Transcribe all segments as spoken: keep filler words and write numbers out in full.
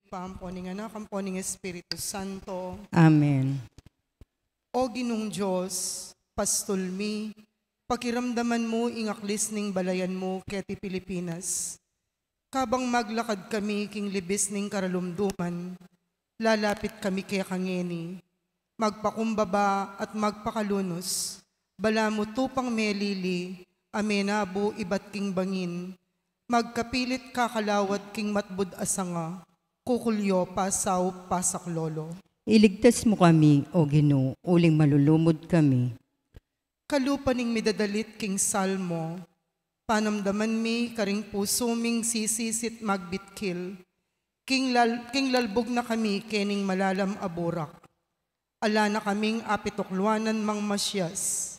Ibpa, ampo ning Anak, ampo ning Espiritu Santo. Amen. O Ginung Dios, pastul mi, pakiramdaman mu ing aklis ning balayan mu keti Pilipinas. Kabang maglakad kami king libis ning karalumduman, lalapit kami keka ngeni. Magpakumbaba at magpakalunus, balamu tupang melili, a menabu ibat king bangin, magkapilit kakalawat king matbud a sanga, kukulyo, pasaup, pasaklolo. Iligtas mu kami, O Ginu, uling malulumud kami. Kalupa ning midadalit king salmo, panamdaman mi karing pusu ming sisisit magbitkil, king, lal, king lalbug na kami kening malalam a burak. Ala na kaming apitukluanan mangmasyas.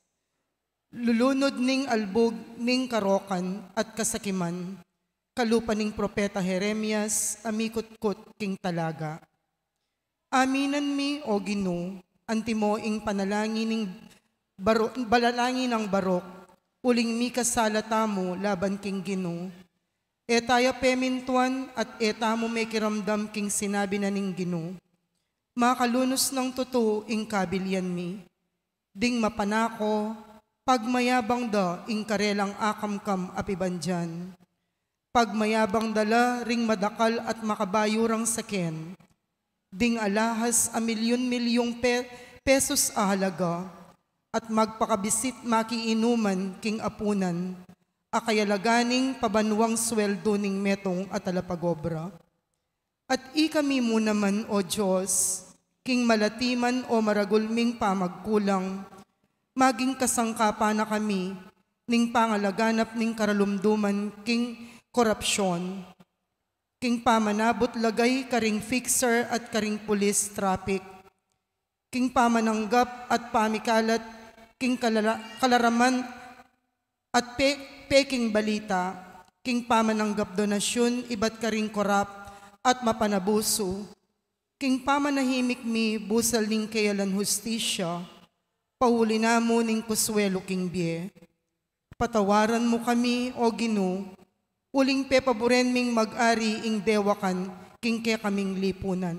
Lulunud ning albug ning karokan at kasakiman, kalupa ning propeta Jeremias a mikutkut king talaga. Aminan mi, O Ginu, antimo ing panalangin ning baro-, panalangin nang barok, uling mikasala tamu laban king Ginu. E taya pemintuan at e tamu mekiramdam king sinabi na ning Ginu. Makalunus nang tutu ing kabilian mi. Ding mapanako, pagmayabang da ing karelang akamkam a pibandian. Pagmayabang da la ring madakal at makabayu rang saken. Ding alahas a milyun-milyung pe-, pesos a halaga, at magpakabisit makiinuman king apunan, a kayalaga ning pabanuang sweldo ning metung a talapagobra. At ikami mu naman, O Dios, king malatiman o maragul ming pamagkulang, maging kasangkapan na kami ning pangalaganap ning karalumduman king korapsyon, king pamanabut lagay karing fixer at karing pulis traffic, king pamananggap at pamikalat king kalala-, kalaraman at pe-, peking balita, king pamananggap donasyun ibat karing korap at mapanabusu, king pamanahimik mi busal ning keyalan hustisya, pauli na mu ning kuswelu king bie. Patawaran mu kami, O Ginu, uling pepaburen ming mag-ari ing dewakan king kekaming lipunan.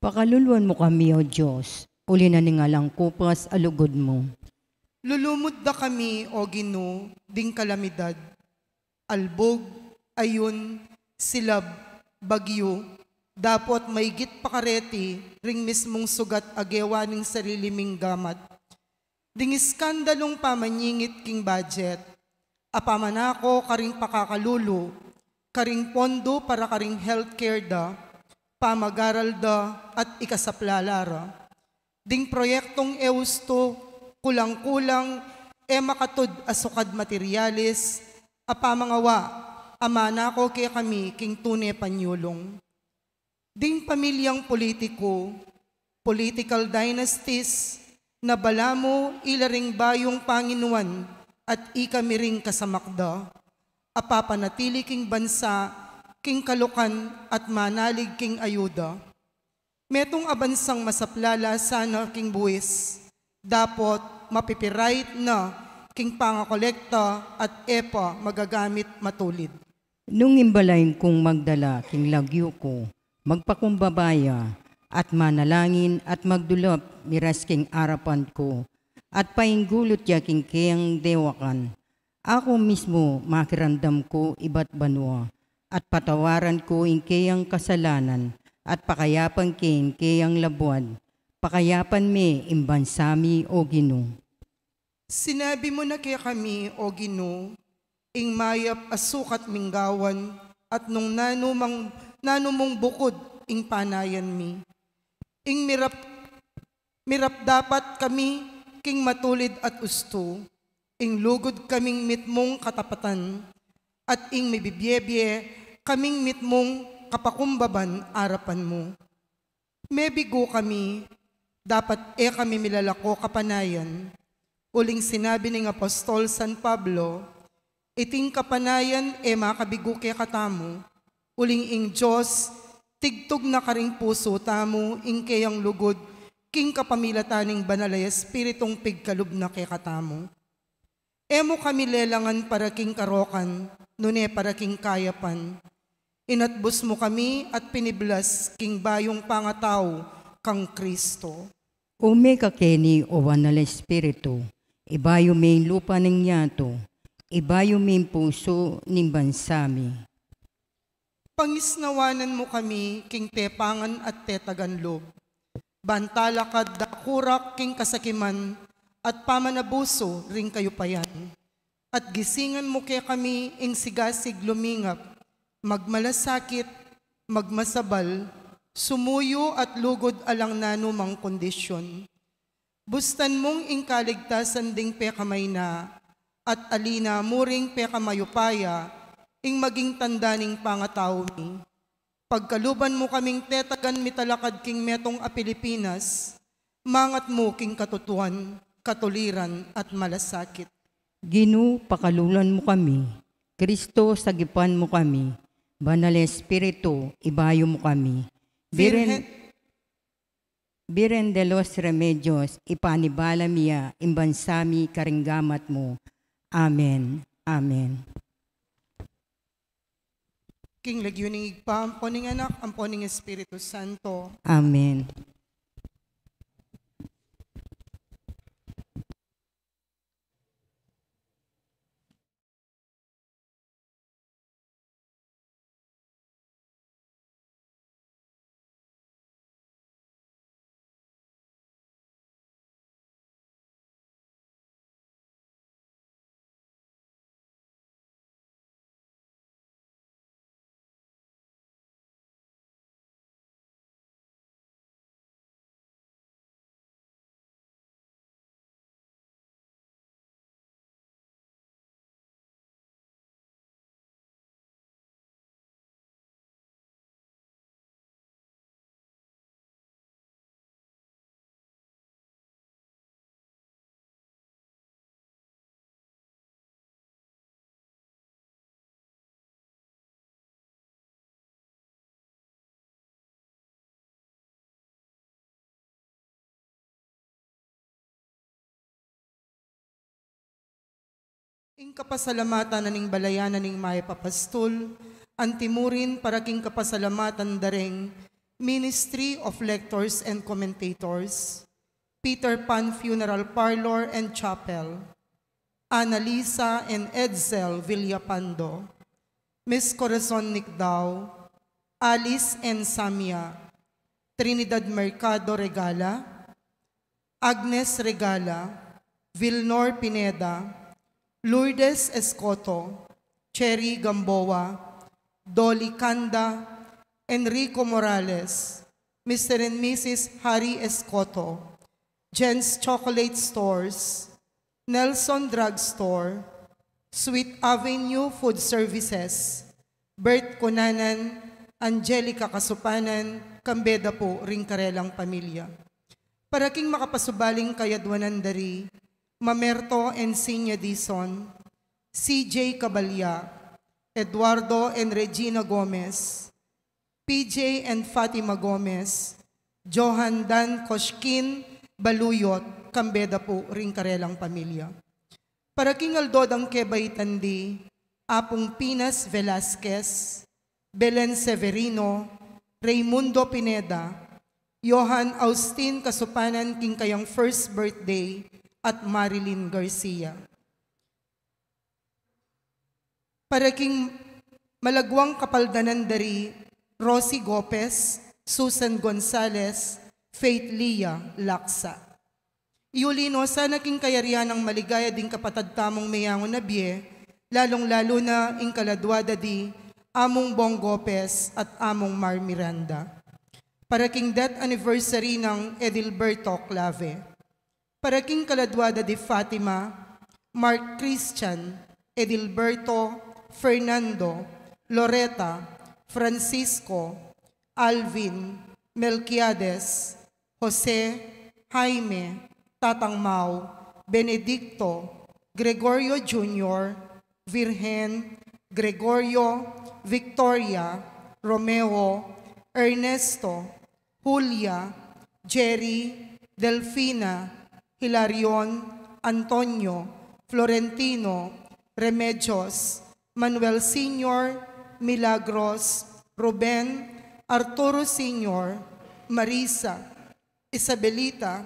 Pakaluluan mu kami, O Dios, uli na ning alang kupas a lugud mu. Lulumud da kami, O Ginu, ding kalamidad, albug, ayun, silab, bagyu, dapot maygit pa kareti ring mismung sugat a gewa ning sarili ming gamat. Ding iskandalung pamanyingit king budget, a pamanako karing pakakalulu, karing pondo para karing healthcare da, pamagaral da, at ikasaplala ra. Ding proyektung e ustu, kulang-kulang, e makatud a sukad materyales, a pamangawa, a manako kekami king tune panyulung. Ding pamilyang politiku, political dynasties, na balamu ila ring bayung panginuan at ikami ring kasamak da, a papanatili king bansa, king kalukan at manalig king ayuda. Metung a bansang masaplala sana king buis, dapot mapipirait na king pangakolekta at e pa magagamit matulid. Nung imbalain kung magdala king lagyu ku, magpakumbaba ya, at manalangin at magdulap miras king arapan ku, at painggulut ya king keyang dewakan. Aku mismu makiramdam ku ibat banua, at patawaran ku ing keyang kasalanan, at pakayapan ke ing keyang labuad. Pakayapan me ing bansa mi, O Ginu. Sinabi mu na kekami, O Ginu, ing mayap a sukat ming gawan, at nung nanu mang, nanu mung bukud ing panayan mi. Ing mirap, mirapdapat kami king matulid at ustu, ing lugud kaming mitmung katapatan, at ing mibibiebie kaming mitmung kapakumbaban arapan mu. Mebigu kami, dapat e kami milalako kapanayan. Uling sinabi ning apostol San Pablo, iting kapanayan e makabigu kekatamu, uling ing Dios tigtug na karing pusu tamu ing keyang lugud king kapamilatan ning Banal a Espiritung pigkalub na kekatamu. E mu kami lelangan para king karokan, nune para king kayapan. Inatbus mu kami at piniblas king bayung pangatau kang Kristo. Ume ka keni, o Banal Espiritu, ibayu me ing lupa ning yatu, ibayu me ing pusu ning bansa mi. Pangisnawanan mu kami king tepangan at tetagan lub. Ban talakad dakurak king kasakiman at pamanabusu ring kayupayan. At gisingan mu kekami ing sigasig lumingap, magmalasakit, magmasabal, sumuyu at lugud alang nanumang kondisyun. Bustan mung ing kaligtasan ding pekamayna, at alina mu ring pekamayupaya, ing maging tanda ning pangatau mi. Pagkaluban mu kaming tetagan mitalakad king metung a Pilipinas, mangat mu king katutuan, katuliran, at malasakit. Ginu, pakalulan mu kami. Kristo, sagipan mu kami. Banal Espiritu, ibayu mu kami. Birhen, Birhen, Birhen de los Remedios, ipanibala mi ya ing bansa mi karing gamat mu. Amen. Amen. King lagyu ning Ibpa, ampo ning Anak, ampo ning Espiritu Santo. Amen. Ing kapasalamatan na ning balayan na ning mayap a pastul, antimurin para king kapasalamatan da ring Ministry of Lectors and Commentators, Peter Pan Funeral Parlor and Chapel, Annalisa and Edsel Villapando, Miss Corazon Nicdao, Alice and Samia, Trinidad Mercado Regala, Agnes Regala, Vilnor Pineda, Lourdes Escoto, Cherry Gamboa, Dolly Canda, Enrico Morales, Mister and Missus Harry Escoto, Jen's Chocolate Stores, Nelson Drug Store, Sweet Avenue Food Services, Bert Cunanan, Angelica Casupanan, kambe da pu ring karelang pamilya. Para king makapasubaling kayadwanan da ri, Mamerto Encinia Dizon, C J Cabalya, Eduardo and Regina Gomez, P J and Fatima Gomez, Johan Dan Koshkin Baluyot, kambe da pu ring karelang pamilya. Para king aldo dang kebaitan di, Apung Pinas Velasquez, Belen Severino, Raymundo Pineda, Johan Austin Kasupanan king kayang first birthday, at Marilyn Garcia. Para king malagwang kapaldanan da ri, Rosie Gopez, Susan Gonzalez, Faith Lia Laksa. Iuli no sana king kayarian nang maligaya ding kapatad tamung meyangu na bie, lalung-lalu na ing kaladwa da di Among Bong Gopez at Among Mar Miranda. Para king death anniversary nang Edilberto Clave. Para king kaladwa da di Fatima, Mark Christian, Edilberto, Fernando, Loreta, Francisco, Alvin, Melquiades, Jose, Jaime, Tatang Mau, Benedicto, Gregorio Junior, Virgen, Gregorio, Victoria, Romeo, Ernesto, Julia, Jerry, Delfina, Hilarion, Antonio, Florentino, Remedios, Manuel Senior, Milagros, Ruben, Arturo Senior, Marisa, Isabelita,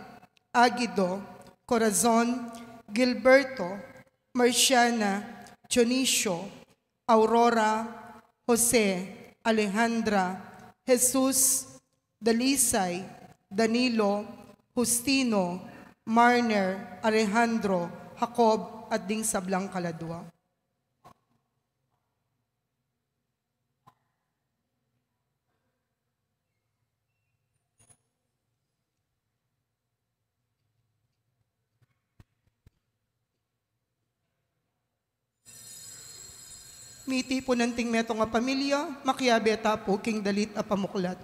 Aguido, Corazon, Gilberto, Marciana, Dionisio, Aurora, Jose, Alejandra, Jesus, Dalisay, Danilo, Justino, Marner, Alejandro, Jacob, at ding sablang kaladua. Miti pu anting metung a pamilya, makiabe ta pu king dalit a pamuklat.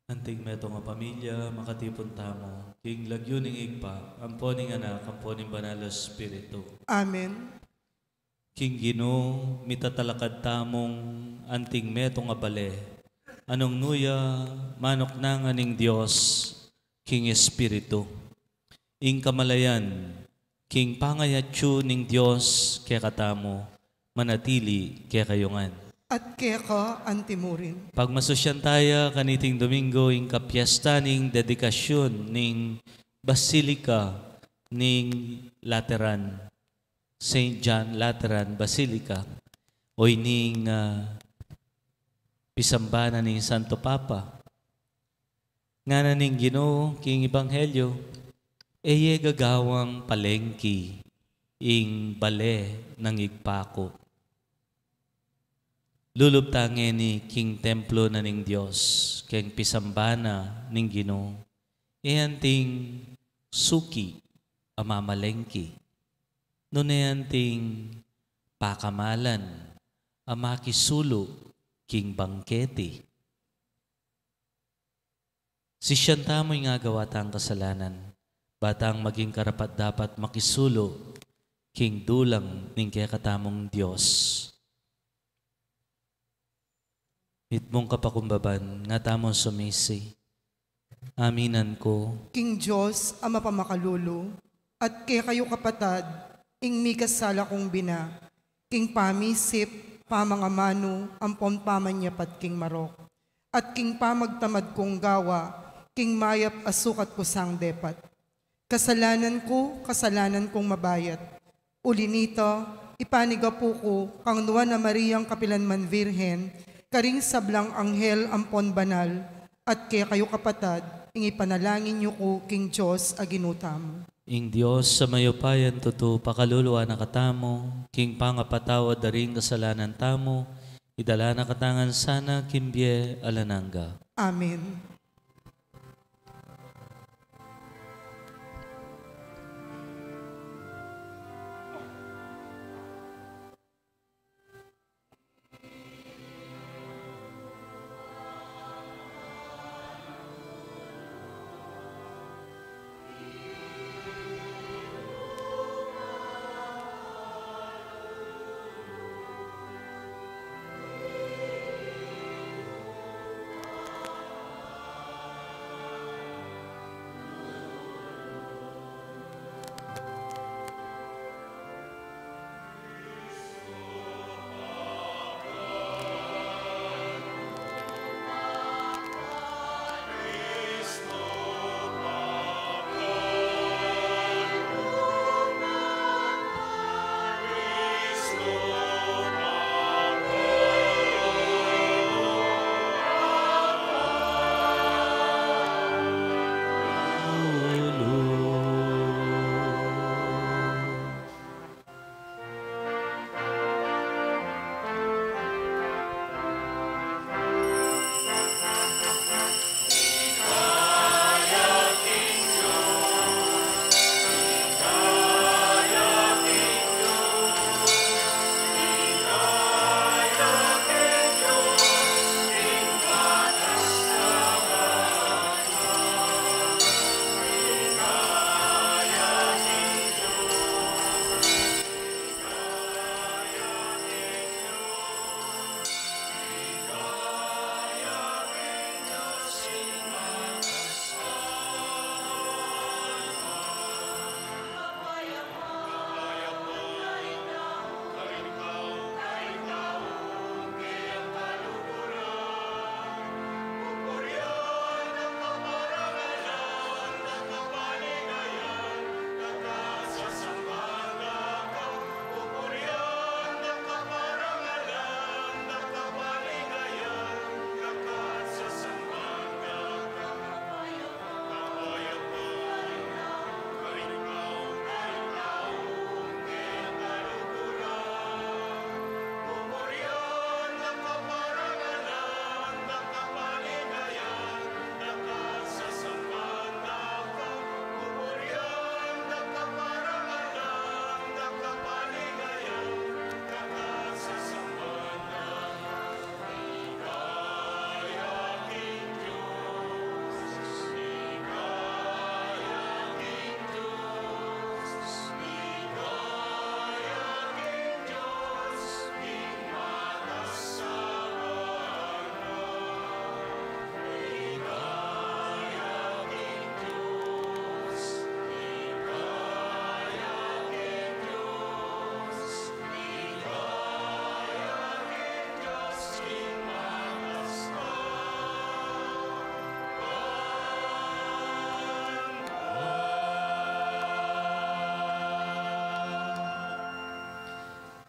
Anting metung a pamilya, makatipun tamu king lagyu ning Ibpa, ampo ning Anak, ampo ning Banal a Espiritu. Amen. King Ginu mitatalakad tamung anting metung a bale, a nung nu ya manuknangan ning Dios king Espiritu. Ing kamalayan king pangayatyu ning Dios kekatamu, manatili kekayu ngan. At keka antimurin. Pagmasusyan taya kaniting Domingo ing kapiesta ning dedikasyun ning Basilika ning Lateran, Saint John Lateran Basilica, o ining, ah, pisambanan ning Santo Papa. Ngana ning Ginu king Ebanghelyo, e ye gagawang palengki ing bale nang Ibpa ku. Lulub ta ngeni king templo na ning Dios, keng pisamba na ning Ginu, e anting suki a mamalengki, nune anting pakamalan a makisulu king bangketi. Sisian tamu ing agawa tang kasalanan, ba tang maging karapat-dapat makisulu king dulang ning kekatamung Dios. Mitmung kapakumbaban, nga tamu sumisi. Aminan ku king Dios a mapamakalulu, at kekayu kapatad, ing mikasala kung bina, king pamisip, pamangamanu, ampon pamanyapat king marok, at king pamagtamad kung gawa, king mayap a sukat ku sang depat. Kasalanan ku, kasalanan kung mabayat. Uli nita, ipanigapu ku kang Nuan a Mariang kapilanman Virgen, karing sablang anghel ampon banal, at kekayu kapatad, ing ipanalangin yu ku king Dios a Ginu tamu. Ing Dios a mayupayang tutu pakaluluan na katamu, king pangapatawad da ring kasalanan tamu, idala na katamu ngan sana king bie alang angga. Amen.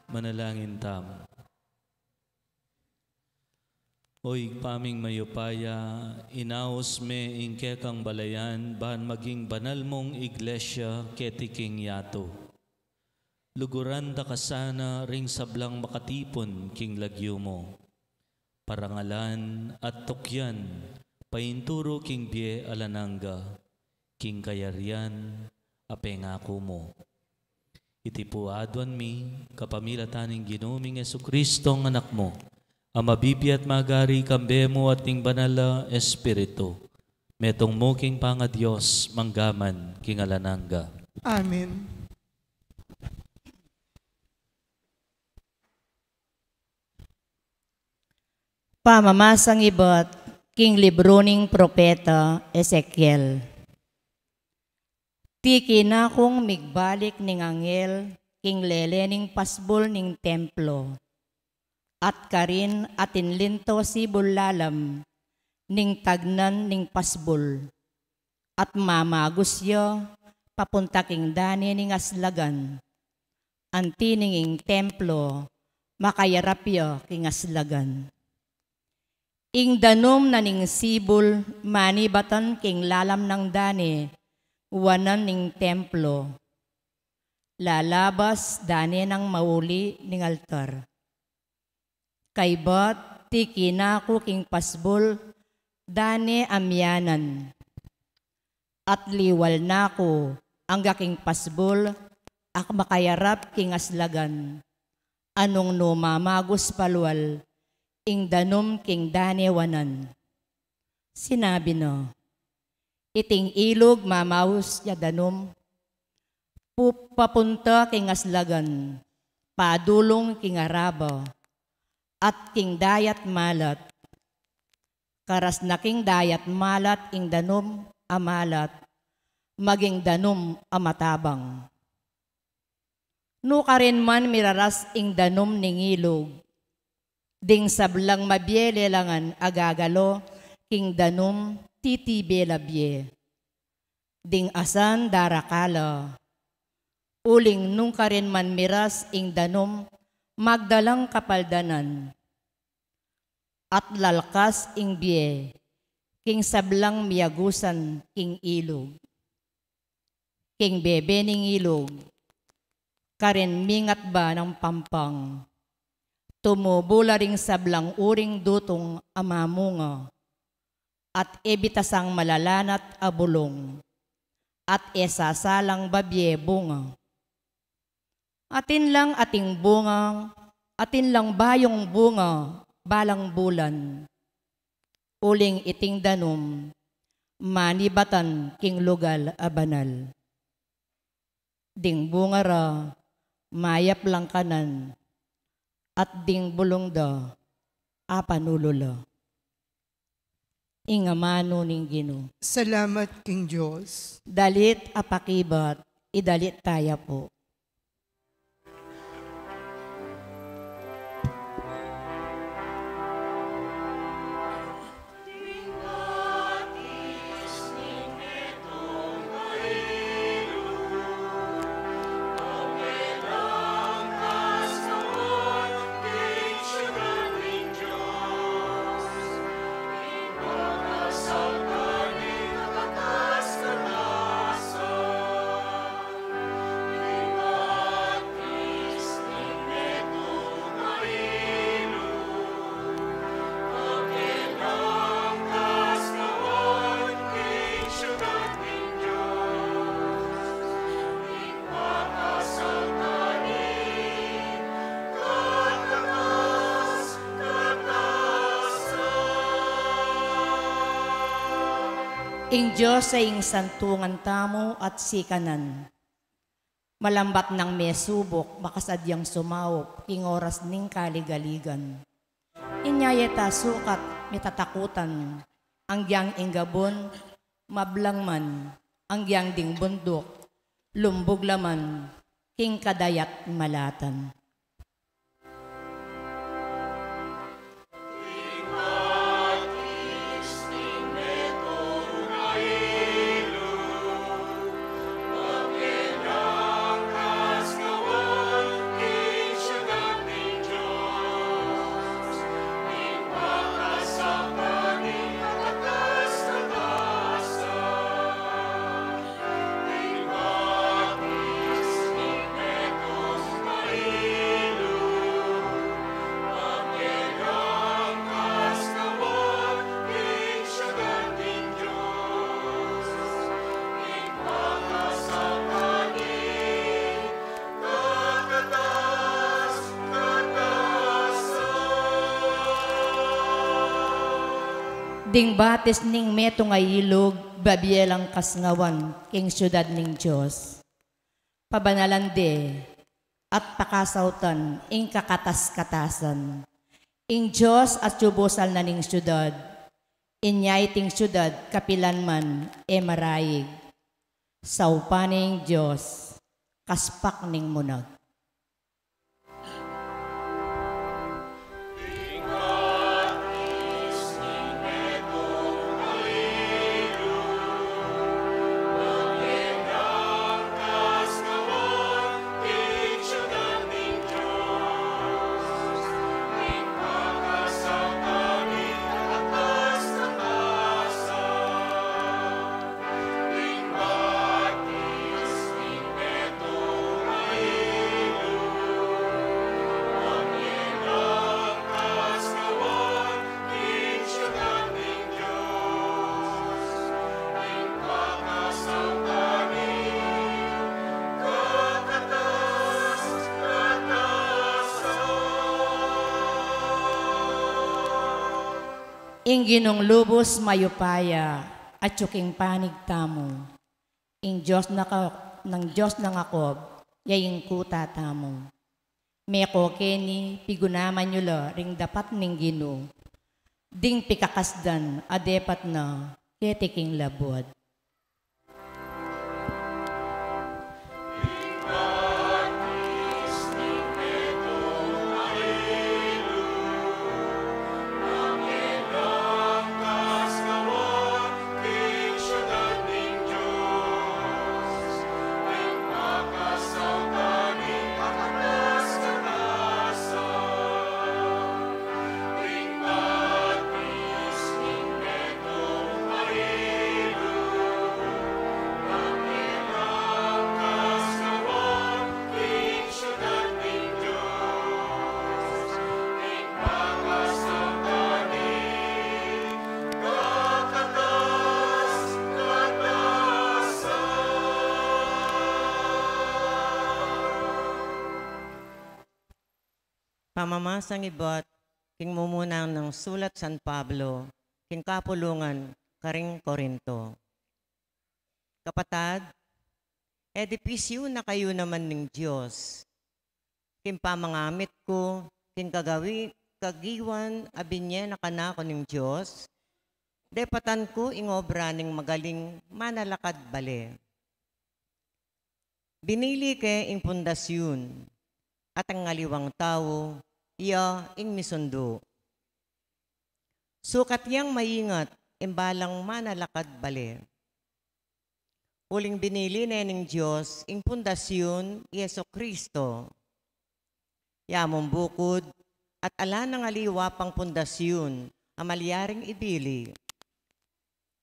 Manalangin tamu. O Ibpa ming mayupaya, inaus me ing kekang balayan ban maging banal mung iglesia keti king yatu. Luguran da ka sana ring sablang makatipun king lagyu mu. Parangalan at tukyan, painturu king bie alang angga, king kayarian a pengaku mu. Iti pu aduan mi, kapamilatan ning Ginu ming Jesucristo a Anak mu, a mabibie at magari kambe mu at ning Banal a Espiritu, metung mu king pangaDios, mangga man king alang angga. Amen. Pamamasang ibat king libru ning propeta Ezekiel. Tiki na kung migbalik ning anghel king lele ning pasbul ning templo, at karin atin linto sibul lalam ning tagnan ning pasbul, at mamagus ya papunta king dane ning aslagan, anti ning ing templo makayarap ya king aslagan. Ing danum na ning sibul manibatan king lalam nang dane wanan ning templo, lalabas dane nang mauli ning altar. Kaybat tiki na ku king pasbul dane a miyanan, at liwal na ku angga king pasbul a makayarap king aslagan, a nung nu mamagus palual ing danum king dane wanan. Sinabi na, iting ilug mamagus ya danum, pu-, papunta king aslagan, padulung king araba, at king dayat malat. Karas na king dayat malat ing danum a malat, maging danum a matabang. Nukarin man miraras ing danum ning ilug, ding sablang mabie lelangan a gagalo king danum titibe la bie. Ding asan darakal la, uling nukarin man miras ing danum magdalang kapaldanan, at lalkas ing bie king sablang miyagusan king ilug. King bebe ning ilug, karin mingat ba nang pampang, tumubu la ring sablang uring dutung a mamunga, at e bitasang malalanat a bulung, at e sasalang babie bunga. Atin lang ating bunga, atin lang bayung bunga balang bulan. Uling iting danum manibatan king lugal a banal. Ding bunga ra mayap lang kanan, at ding bulung da apanulu la. Ing amanu ning Ginu. Salamat king Dios. Dalit a pakibat, idalit taya pu. Ing Dios a ing santungan tamu at sikanan. Malambat nang mesubuk, makasadyang sumaup king oras ning kaligaligan. Inya e ta sukat mitatakutan, anggyang ing gabun mablang man, anggyang ding bunduk lumbug la man king kadayat malatan. Ding batis ning metung a ilug, babie lang kasngawan king siudad ning Dios. Pabanalan de at pakasautan ing kakatas-katasan. Ing Dios atyu busal na ning siudad, inya iting siudad kapilan man e maraig. Saupan ning Dios, kaspak ning munag. Ing Ginung lubus mayupaya, atyu king panig tamu. Ing Dios na ka-, nang Dios nang Jacob, ya ing kuta tamu. Meko keni, pigunaman yu la ring dapat ning Ginu, ding pikakasdan a depat na keti king labuad. Pamamasang ibat king mumuna nang sulat San Pablo king kapulungan karing Corinto. Kapatad, edipis yu na kayu naman ning Dios. King pamangamit ku king kagawi-, kagiwan a binie na kanaku ning Dios, depatan ku ing obra ning magaling manalakad bale. Binili ke ing pundasyun, at ing aliwang tau, iya ing misundu. Sukat yang maingat ing balang manalakad bale. Uling binili ne ning Dios ing pundasyun, i Jesucristo. Ya mung bukud, at ala nang aliwa pang pundasyun a malyaring ibili.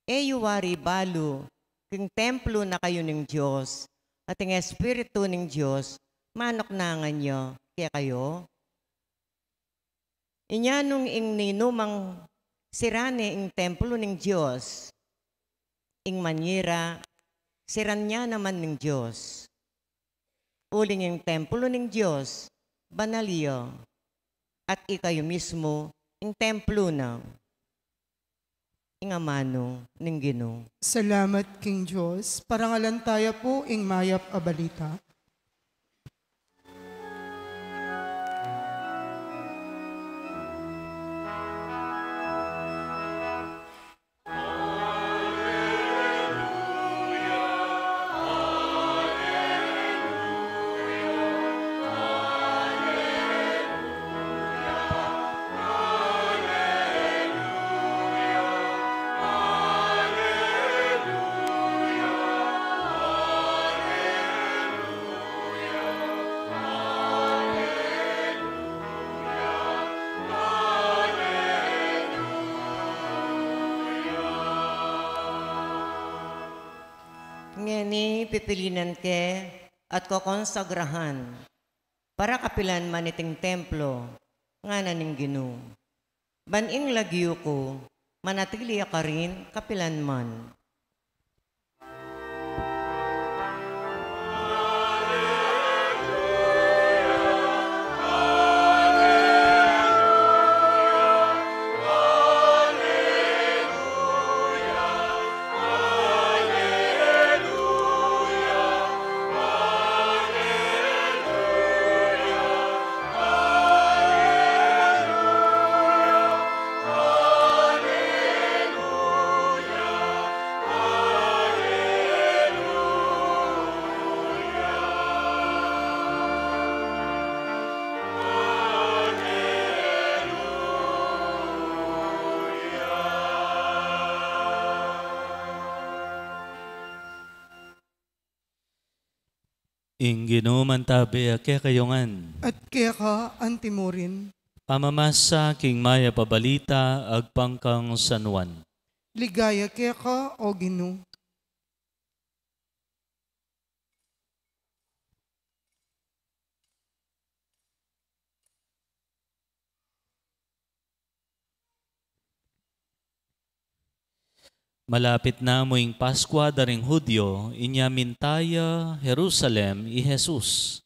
E yu wari balu king templo na kayu ning Dios, at ing Espiritu ning Dios manuknangan ya kekayu? Inya nung ing ninumang siran ne ing templo ning Dios, ing manyira siran ya naman ning Dios. Uling ing templo ning Dios, banal ya, at ikayu mismu ing templo na. Ing amanu ning Ginu. Salamat king Dios. Parangalan taya pu ing mayap a balita. Ngeni pipilinan ke at kokonsagrahan para kapilan man iting templo, ngana ning Ginu. Ban ing lagyu ku manatili ya karin kapilan man. Ing Ginu mantabe a kekayu ngan. At keka antimurin. Pamamasa king mayap a balita agpang kang San Juan. Ligaya keka, o Ginu. Malapit na mu ing Paskua da ring Judio, inya minta ya Jerusalem i Jesus.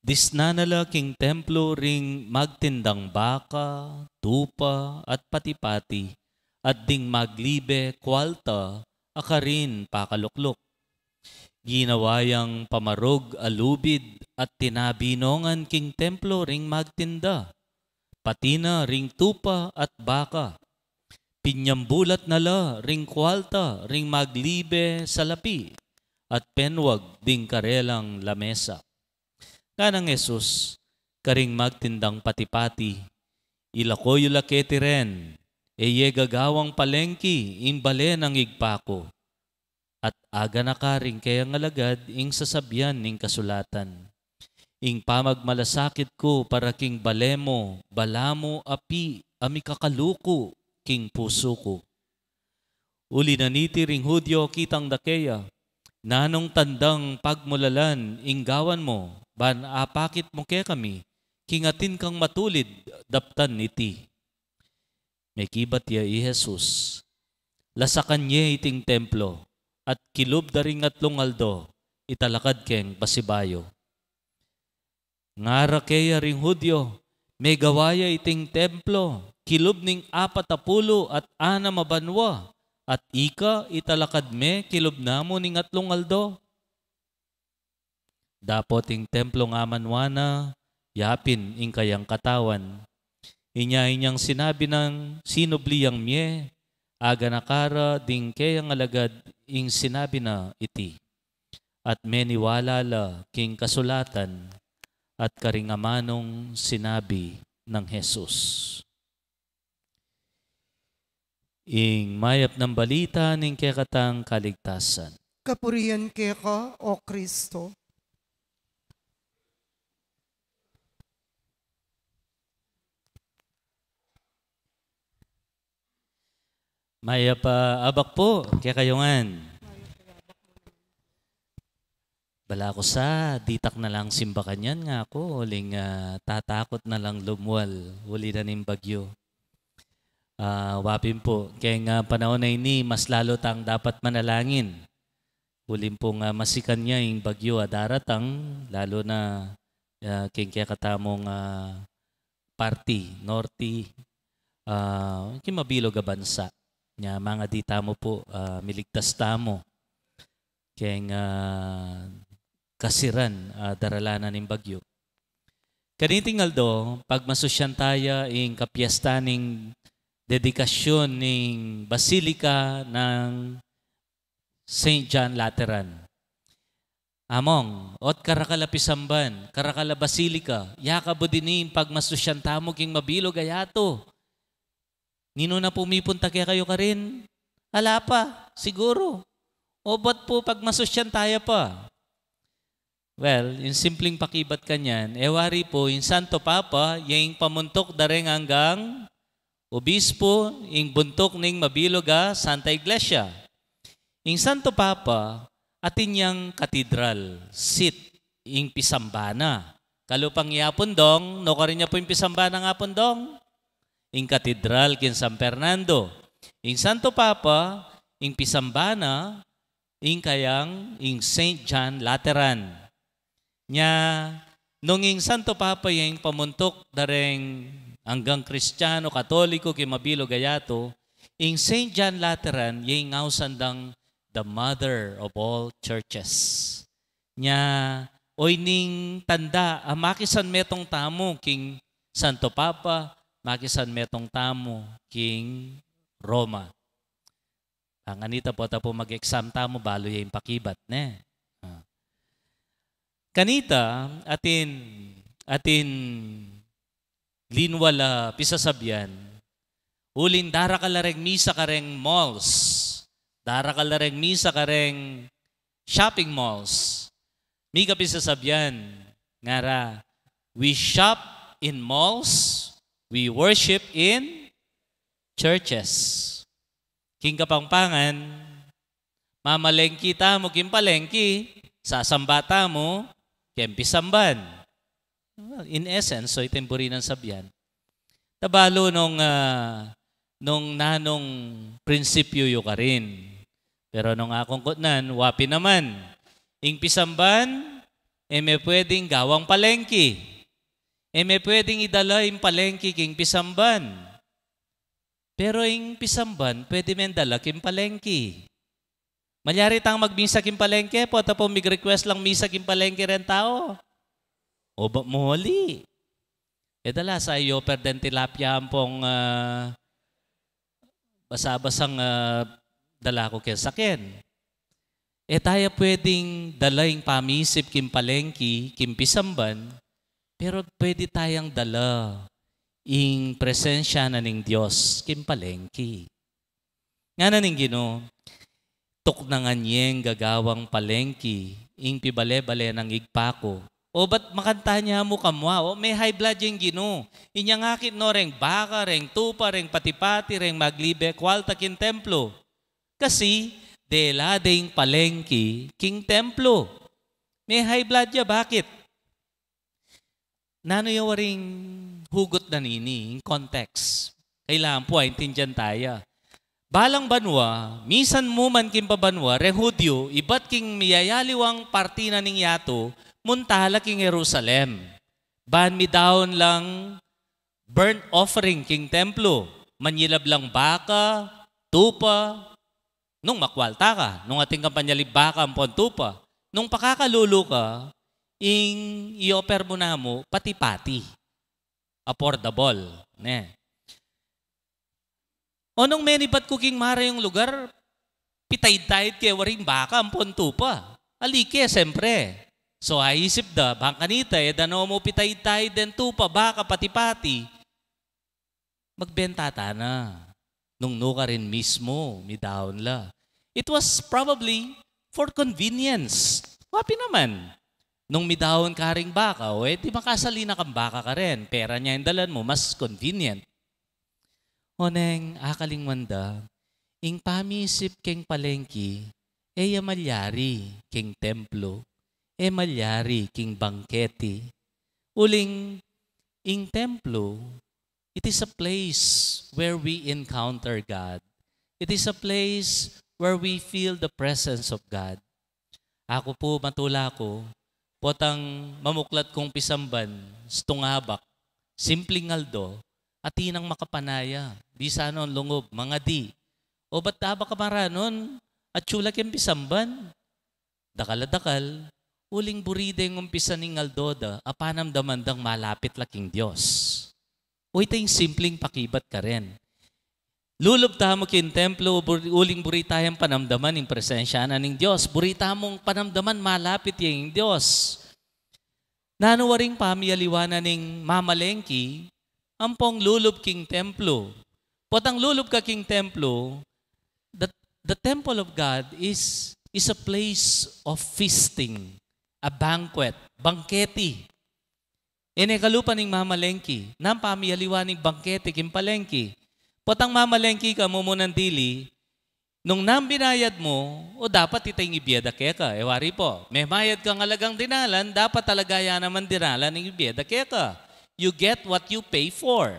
Disnan na la king templo ring magtindang baka, tupa, at pati-pati, at ding maglibe kualta a karin pakalukluk. Ginawa yang pamarug a lubid at tinabi no ngan king templo ring magtinda, pati na ring tupa at baka. Pinyambulat na la ring kualta ring maglibe salapi at penwag ding karelang lamesa. Nganang Jesus karing magtindang pati-pati, "Ilako yu la keti ren, e ye gagawang palengki ing bale nang Ibpa ku." At aganaka ring keyang alagad ing sasabian ning kasulatan, "Ing pamagmalasakit ku para king bale mu, balamu api a mikakaluku king pusu ku." Uli na niti ring Judio kitang da keya, "Nanung tandang pagmulalan ing gawan mu, ban apakit mu kekami king atin kang matulid daptan niti?" Mekibat ya i Jesus, "Lasakan ye iting templo, at kilub da ring atlung aldo, italakad keng pasibayu." Ngara keya ring Judio, "Megawa ya iting templo kilub ning apat a pulu at anam a banua, at ika italakad me kilub na mu ning atlung aldo?" Dapot ing templo ngaman wa na yapin ing kayang katawan. Inya inyang sinabi nang sinubli yang mie, aganaka ra ding keyang alagad ing sinabi na iti. At meniwala la king kasulatan at karing amanung sinabi nang Jesus. Ing mayap nang balita ning kekatang kaligtasan. Kapurian keka, O Kristo. Mayap a abak pu kekayu ngan. Bala ku sa, ditak na lang simba kanyan nga ku, uling, ah, tatakut na lang lumwal, uli na ning bagyu. Ah, wa pin pu, keng panaun a ini, mas lalu tang dapat manalangin. Uling pu nga masikan ya ing bagyu a daratang, lalu na, ah, keng kekatamung, ah, parti, norte, ah, king mabilug a bansa. Nya, mangadi tamu pu, ah, miligtas tamu keng, ah, kasiran, ah, daralanan ning bagyu. Kaniting aldo, pagmasusyan taya ing kapiesta ning dedikasyun ning Basilica ng Saint John Lateran. Among, ot karakal a pisamban, karakal a basilica, yakabu dini ing pagmasusyan tamu king mabilug a yatu. Ninu na pu mipunta kekayu karin? Ala pa, siguru. O bat pu pagmasusyan taya pa? Well, ing simpling pakibat kanyan, e wari pu, ing Santo Papa, ya ing pamuntuk da reng anggang obispo, ing buntuk ning mabilug a Santa Iglesia. Ing Santo Papa, atin yang katedral, seat, ing pisambana. Kalupang i Apung Dong, nukarin ya pu ing pisambana nang Apung Dong? Ing katedral king San Fernando. Ing Santo Papa, ing pisambana, ing kayang, ing Saint John Lateran. Nya, nung ing Santo Papa ya ing pamuntuk da reng anggang Kristiyanu, Katoliko, king mabilug a yatu, ing Saint John Lateran, ya ing ausan dang the mother of all churches. Nya, oyni ing tanda a makisanmetung tamu king Santo Papa, makisanmetung tamu king Roma. Kanita pu, ta pu mag-exam tamu, balu ya ing pakibat, ne? Ah. Kanita, atin, atin linwal a pisasabian, uling darakal la reng misa kareng malls, darakal la reng misa kareng shopping malls. Mika pisasabian, ngara, "We shop in malls, we worship in churches." King Kapampangan, mamalengki tamu king palengki, sasamba tamu king pisamban. Well, in essence, so ita ing buri nang sabian. Tabalu nung, ah, nung nanung prinsipyu yu karin. Pero nung akung kutnan, wa pin naman. Ing pisamban, e me pwedeng gawang palengki. E me pwedeng idala ing palengki king pisamban. Pero ing pisamban, pwede meng dala king palengki. Malyari tang magmisa king palengke, pota pung mig-request lang misa king palengke reng tau. O ba, muli. E dala sa i-offer deng tilapia ampong, ah, basa-basang, ah, dala ku king saken. E taya pwedeng dala ing pamisip king palengki, king pisamban, pero pwede tayang dala ing presensya na ning Dios king palengki. Ngana ning Ginu, "Tuknangan yeng gagawang palengki ing pibale-bale nang Ibpa ku." O ba't makanyan ya mu kamwa? O, me high blood yeng Ginu. Inya ngakit no reng baka, reng tupa, reng pati-pati, reng maglibe kwalta king templo. Kasi dela deng palengki king templo. Me high blood ya, bakit? Nanu ya waring hugut na nini, ing context? Kailangan pu aintindian taya. Balang banua, misan mu man king pabanua, reng Hudyu, ibat king miyayaliwang parti na ning yatu, munta la king Jerusalem. Ban midaun lang burnt offering king templo, manyilab lang baka, tupa, nung makwalta ka, nung atin kang panyalib baka ampon tupa, nung pakakalulu ka, ing i-offer mu namu, pati-pati. Affordable, ne? O nung menibat ku king marayung lugar, pitaid-taid ke waring baka ampon tupa. Ali ke, siyempre. So, aisip da, bang kanita, e da no mu pitaid-taid deng tupa, baka, pati-pati. Magbenta tana. Nung nukarin mismu, midaun la. It was probably for convenience. Wa pin naman. Nung midaun karing baka, o, e di makasali na kang baka karin. Pera ne ing dalan mu, mas convenient. Oneng, akalingwan da, ing pamisip king palengki, e ya malyari king templo, e malyari king bangketi. Uling, ing templo, it is a place where we encounter God. It is a place where we feel the presence of God. Aku pu, matula ku, potang mamuklat kung pisamban, stung abak, simpling aldo, atin nang makapanaya, bisa nung lungub, mangadi. O ba't abak ka maranon, atyu la king pisamban? Dakal a dakal, uling buri deng umpisan ning aldo da, apanamdaman dang malapit la king Dios. O ita ing simpling pakibat karin. Lulub tamu king templo, bur-, uling buri tayang panamdaman ing presensya na ning Dios. Buri tamung panamdaman malapit ya ing Dios. Nanu waring pamiyaliwa na ning mamalengki, ampong lulub king templo. Potang lulub ka king templo, the, the temple of God is, is a place of feasting, a banquet, bangketi. E ne kalupa ning mamalengki, nanu pamiyaliwa ning bangketi king palengki. Potang mamalengki ka, mumunang dili, nung nanu binayad mu, o dapat ita ing ibie da keka. E wari pu, memayad kang alagang dinalan, dapat alaga ya namang dinalan ing ibie da keka. You get what you pay for.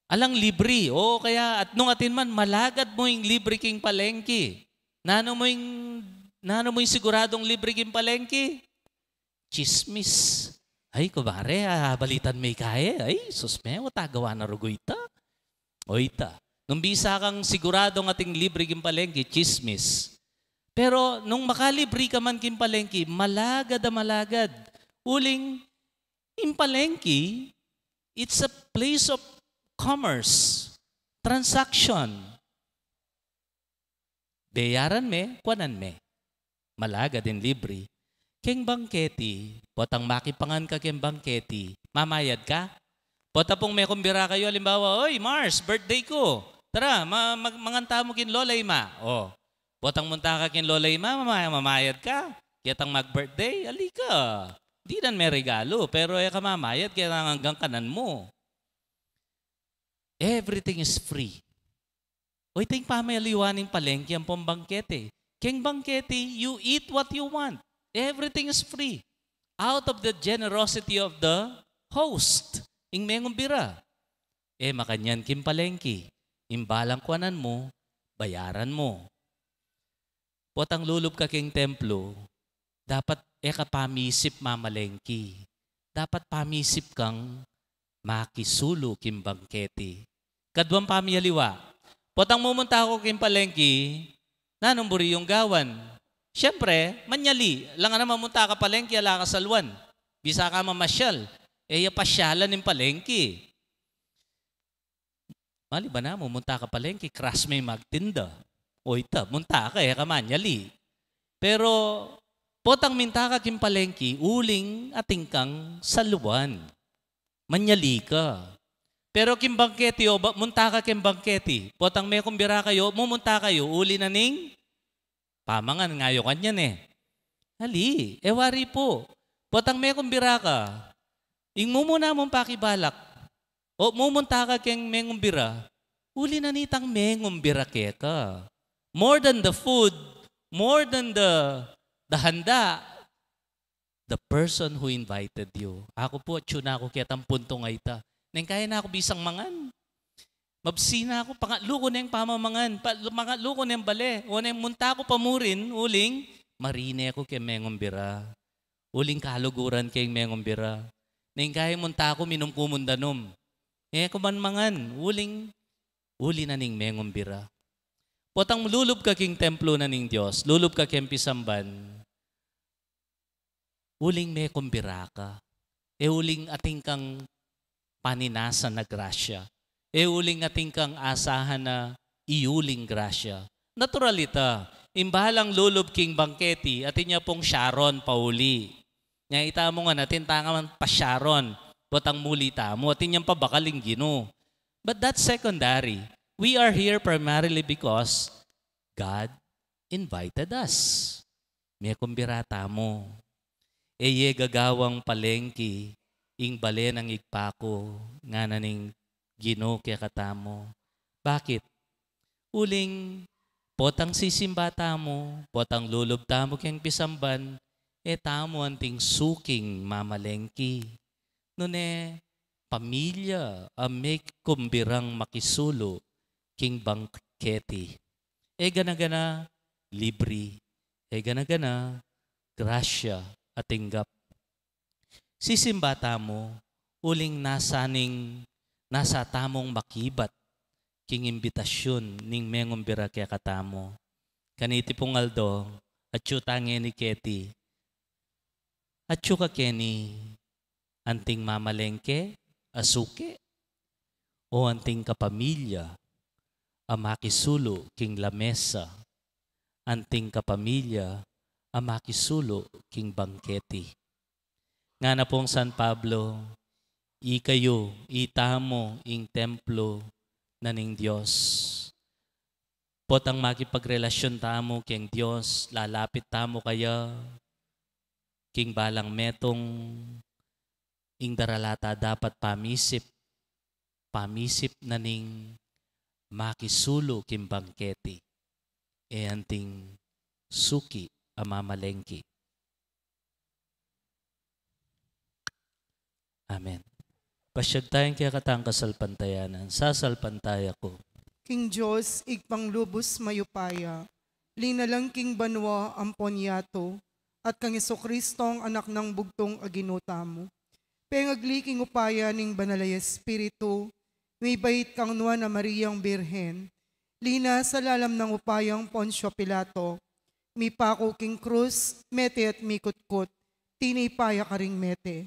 Alang libri. O kaya, at nung atin man, malagad mu ing libri king palengki. Nanu mu ing, nanu mu ing siguradung libri king palengki? Tsismis. Ay, kumare, ah, balitan me ika e. Ay, sus me, o tagawa na rugu ita. O ita. Nung bisa kang siguradung atin libri king palengki, tsismis. Pero nung makalibri ka man king palengki, malagad a malagad. Uling, ing palengki, it's a place of commerce, transaction. Bayaran me, kuanan me. Malagad ing libri. King bangketi, potang makipangan ka king bangketi, mamayad ka? Pota pung mekumbira kayu, alimbawa, "Oy, Mars, birthday ku. Tara, ma-, mag-, mangan tamu king Lola Ima." O, potang munta ka king Lola Ima, mama-, mamayad ka? Ketang mag-birthday, ali ka. Dinan me regalu, pero e ka mamayad, ketang anggang kanan mu. Everything is free. O, ita ing pamaliwa ning palengke ampong bangkete. Keng bangkete, you eat what you want. Everything is free. Out of the generosity of the host. Ing mengumbira. E makanyan king palengke. Ing balang kuanan mu, bayaran mu. Potang lulub ka king templo, dapat e ka pamisip mamalengke. Dapat pamisip kang makisulu king bangkete. Kaduang pamialiwa, potang mumunta ku king palengke, nanung buri yung gawan? Siyempre, manyali. Alang kanam mamunta ka palengke, ala ka saluan. Bisa ka mamasyal. E ya pasyalan ing palengke. Maliban na, mumunta ka palengke, crush me magtinda. O ita, munta ka, e ka manyali. Pero, potang minta ka king palengke, uling atin kang saluan. Manyali ka. Pero king bangkete, o ba, munta ka king bangkete. Potang mekumbira kayu, mumunta kayu, uli na ning pamangan, ngayu kanyan e. Ali, e wari pu. Potang mekumbira ka, ing mumuna mung pakibalak, o mumunta ka keng mengumbira, uli na nitang mengumbira keka. More than the food, more than the, the handa, the person who invited you. Aku pu, atyu na ku ketang puntung a ita. Neng kaya na ku bisang mangan. Mabsi na ku, pangatlu ku neng pamamangan, pa, pangatlu ku neng bale, o neng munta ku pa murin, uling marine ku keng mengumbira. Uling kaluguran keng mengumbira. Neng kaya munta ku, minum ku mundanum. E ku man mangan, uling, uli na ning mengumbira. Potang lulub ka king templo na ning Dios, lulub ka keng pisamban, uling mekumbira ka. E uling atin kang paninasa na grasya. E uling atin kang asahan na iyuling grasya. Natural ita. Ing balang lulub king bangkete, atin ya pung Sharon pauli. Nya ita mu ngan, atin tang man pa Sharon, potang muli tamu, atin yang pabakal ing Ginu. But that's secondary. We are here primarily because God invited us. Mekumbira tamu. E ye gagawang palengke ing bale nang Ibpa ku, ngana ning Ginu kekatamu. Bakit? Uling potang sisimba tamu, potang lulub tamu keng pisamban, e tamu anting suking mamalengke. Nune pamilya a mekumbirang makisulu king bangkete. E gana-gana libre, e gana-gana grasya a tinggap. Sisimba tamu, uling nasa ning, nasa tamung makibat king imbitasyun ning mengumbira kekatamu. Kaniti pung aldo, atyu ta ngeni keti. Atyu ka keni, anting mamalengke a suke, o anting kapamilya a makisulu king lamesa, anting kapamilya a makisulu king bangkete. Ngana pung San Pablo, ikayu, itamu ing templo na ning Dios. Potang makipagrelasyon tamu keng Dios, lalapit tamu kaya, king balang metung, ing daralata dapat pamisip, pamisip na ning makisulu king bangkete, e anting suki a mamalengke. Amen. Pasyag tayang kekatang kasalpantayanan. Sasalpantaya ku. King Dios, Ibpang lubus mayupaya, linalang king banua ampon yatu, at kang Jesucristo, Anak nang bugtung a Ginu tamu. Pengagli king upaya ning Banal a Espiritu, mibait kang Nuan a Mariang Birhen, linas sa lalam nang upayang Poncio Pilato, mipaku king krus, mete at mikutkut, tinipa ya karing mete.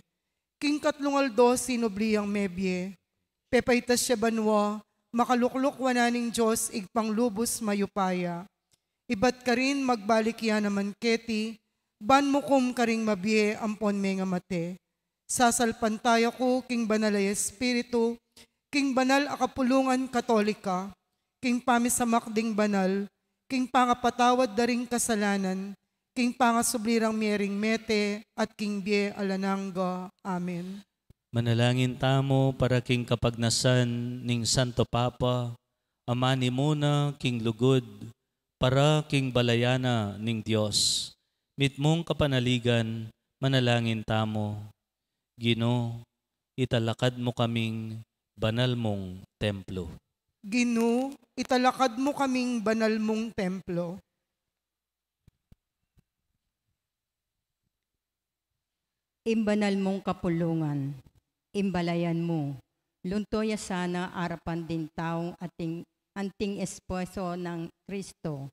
King katlung aldo sinubli yang mebie, pepaitas ya banua, makalukluk wanan ning Dios Ibpang lubus mayupaya. Ibat karin magbalik ya naman keti, ban mukum karing mabie ampon mengamate. Sasalpantaya ku king Banal a Espiritu, king banal a kapulungan Katolika, king pamisamak ding banal, king pangapatawad da ring kasalanan, king pangasubli rang mie ring mete, at king bie alang angga. Amen. Manalangin tamu para king kapagnasan ning Santo Papa, a manimuna king lugud, para king balayan na ning Dios. Mitmung kapanaligan, manalangin tamu. Ginu, italakad mu kaming banal mung templo. Ginu, italakad mu kaming banal mung templo. Ing banal mung kapulungan, ing balayan mu, lunto ya sana arapan ding taung anting, anting esposo nang Kristo,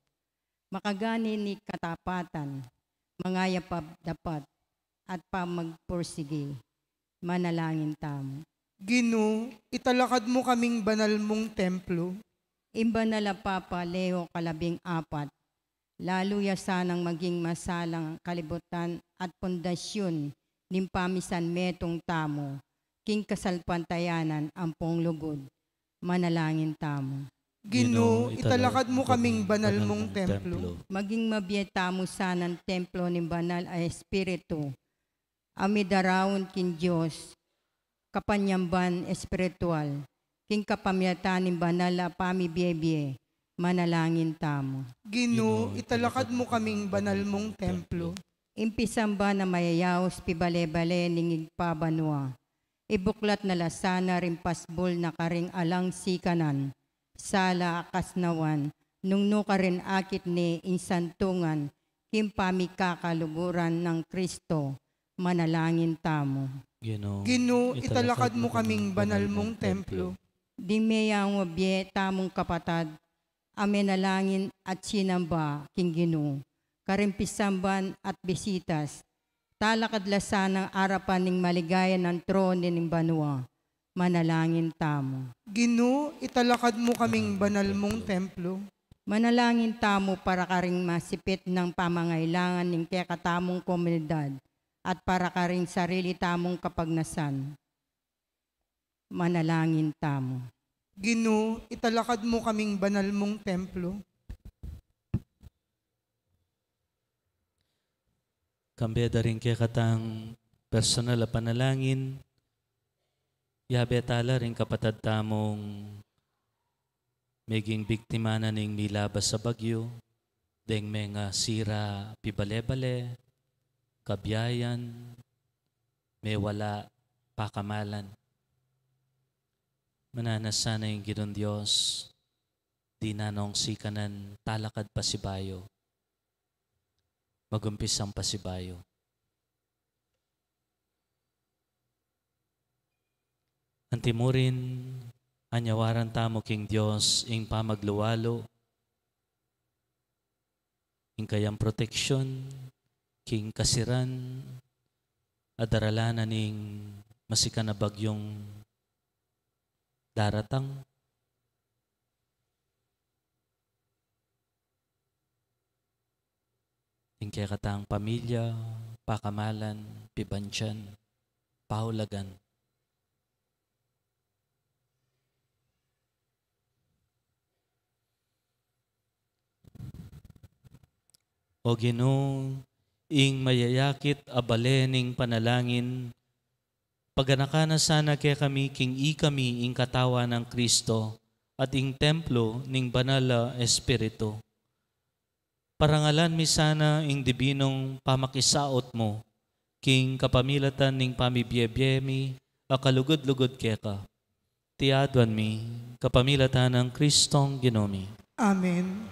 makagani ning katapatan, mangayap a dapat, at pamagpursigi. Manalangin tamu. Ginu, italakad mu kaming banal mung templo. Ing banal a Papa Leo kalabing apat, lalu ya sanang maging masalang kalibutan at pundasyun ning pamisanmetung tamu king kasalpantayanan ampong lugud. Manalangin tamu. Ginu, italakad mu kaming banal mung templo. Maging mabie tamu sanang templo ning Banal a Espiritu, a midaraun king Dios, kapanyamban espiritual, king kapamilatan ning banal a pamibie-bie. Manalangin tamu. Ginu, italakad mu kaming banal mung templo. Ing pisamban a mayayaus pibale-bale ning Ibpa banua, ibuklat na la sana ring pasbul na karing alang sikanan, sala a kasnawan, nung nukarin akit ne ing santungan king pamikakaluguran nang Kristo. Manalangin tamu. Ginu, italakad mu kaming banal mung templo. Ding meyaung mabie tamung kapatad a menalangin at sinamba king Ginu karing pisamban at bisitas, talakad la sanang arapan ning maligaya nang tronu ning banua. Manalangin tamu. Ginu, italakad mu kaming banal mung templo. Manalangin tamu para karing masipit nang pamangailangan ning kekatamung komunidad at para karing sarili tamung kapagnasan. Manalangin tamu. Ginu, italakad mu kaming banal mung templo. Kambe da ring kekatang personal a panalangin, yabe tala ring kapatad tamung meging biktima na ning milabas a bagyu, deng mengasira pibale-bale, kabiayan, mewala pakamalan. Mananu sana ing Ginung Dios, dinan nong sikanan talakad pasibayu. Magumpisang pasibayu. Antimurin, anyawaran tamu king Dios ing pamagluwalu, ing kayang proteksyun king kasiran a daralan na ning masikan a bagyung daratang. Ing kekatang pamilya, pakamalan, pibandian, paulagan. O Ginu, ing mayayakit a bale ning panalangin, paganakan na sana kekami king ikami ing katawan nang Kristo at ing templo ning Banal a Espiritu. Parangalan mi sana ing dibinung pamakisaut mu king kapamilatan ning pamibie-bie mi a kalugud-lugud keka. Iti aduan mi kapamilatan nang Kristong Ginu mi. Amen.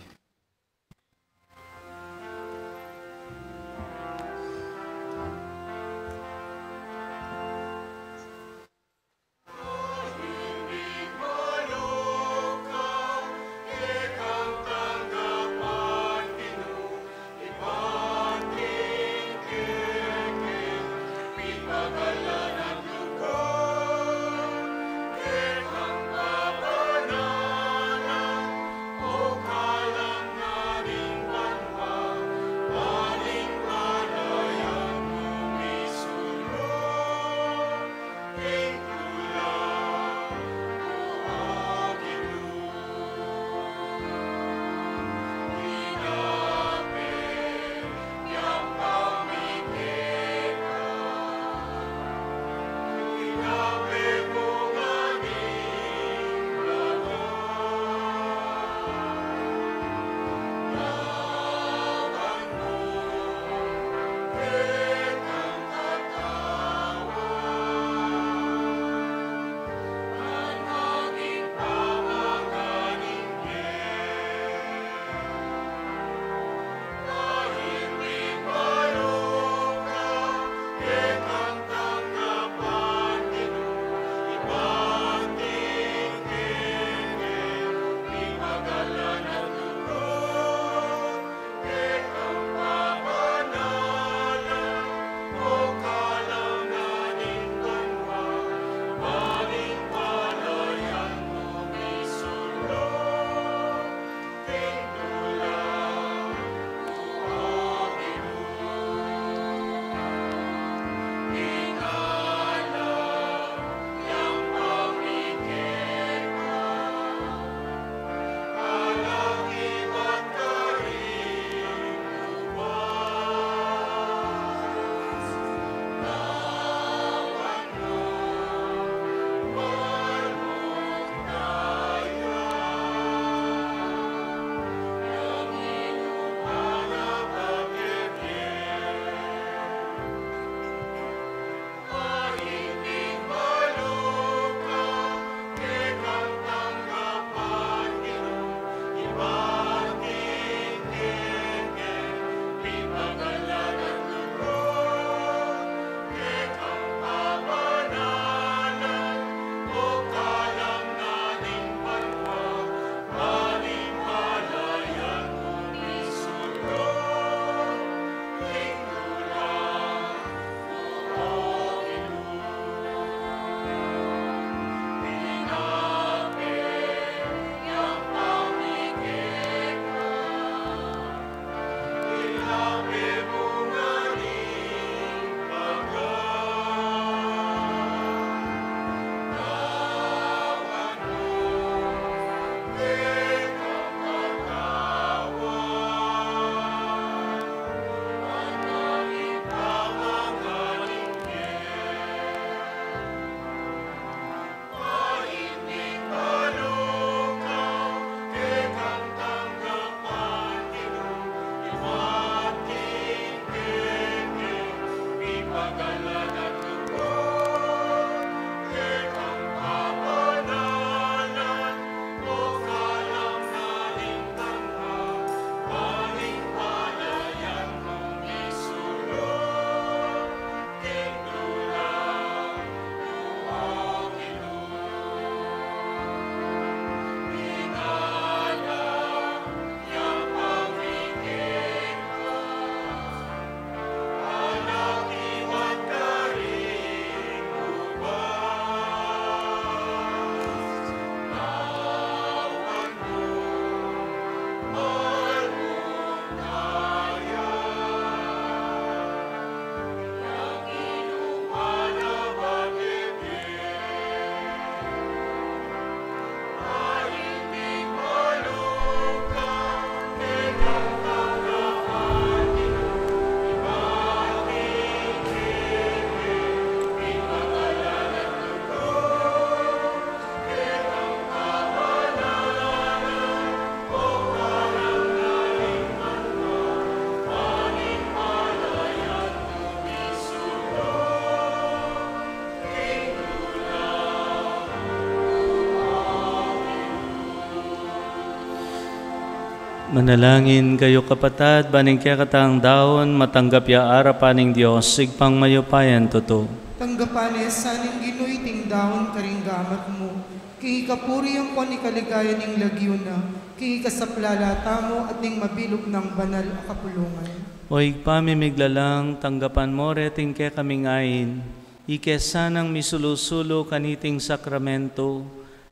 Manalangin kayu, kapatad, ban ing kekatang daun matanggap ya arapan ning Dios, Ibpang mayupayang tutu. Tanggapan na sa ning Ginu iting daun karing gamat mu, king ikapuri ampon ikaligaya ning lagyu na, king ikasaplala tamu at ning mabilug nang banal a kapulungan. O Ibpa mi miglalang, tanggapan mu reting kekaming ain, ike sanang misulu-sulu kaniting sakramento,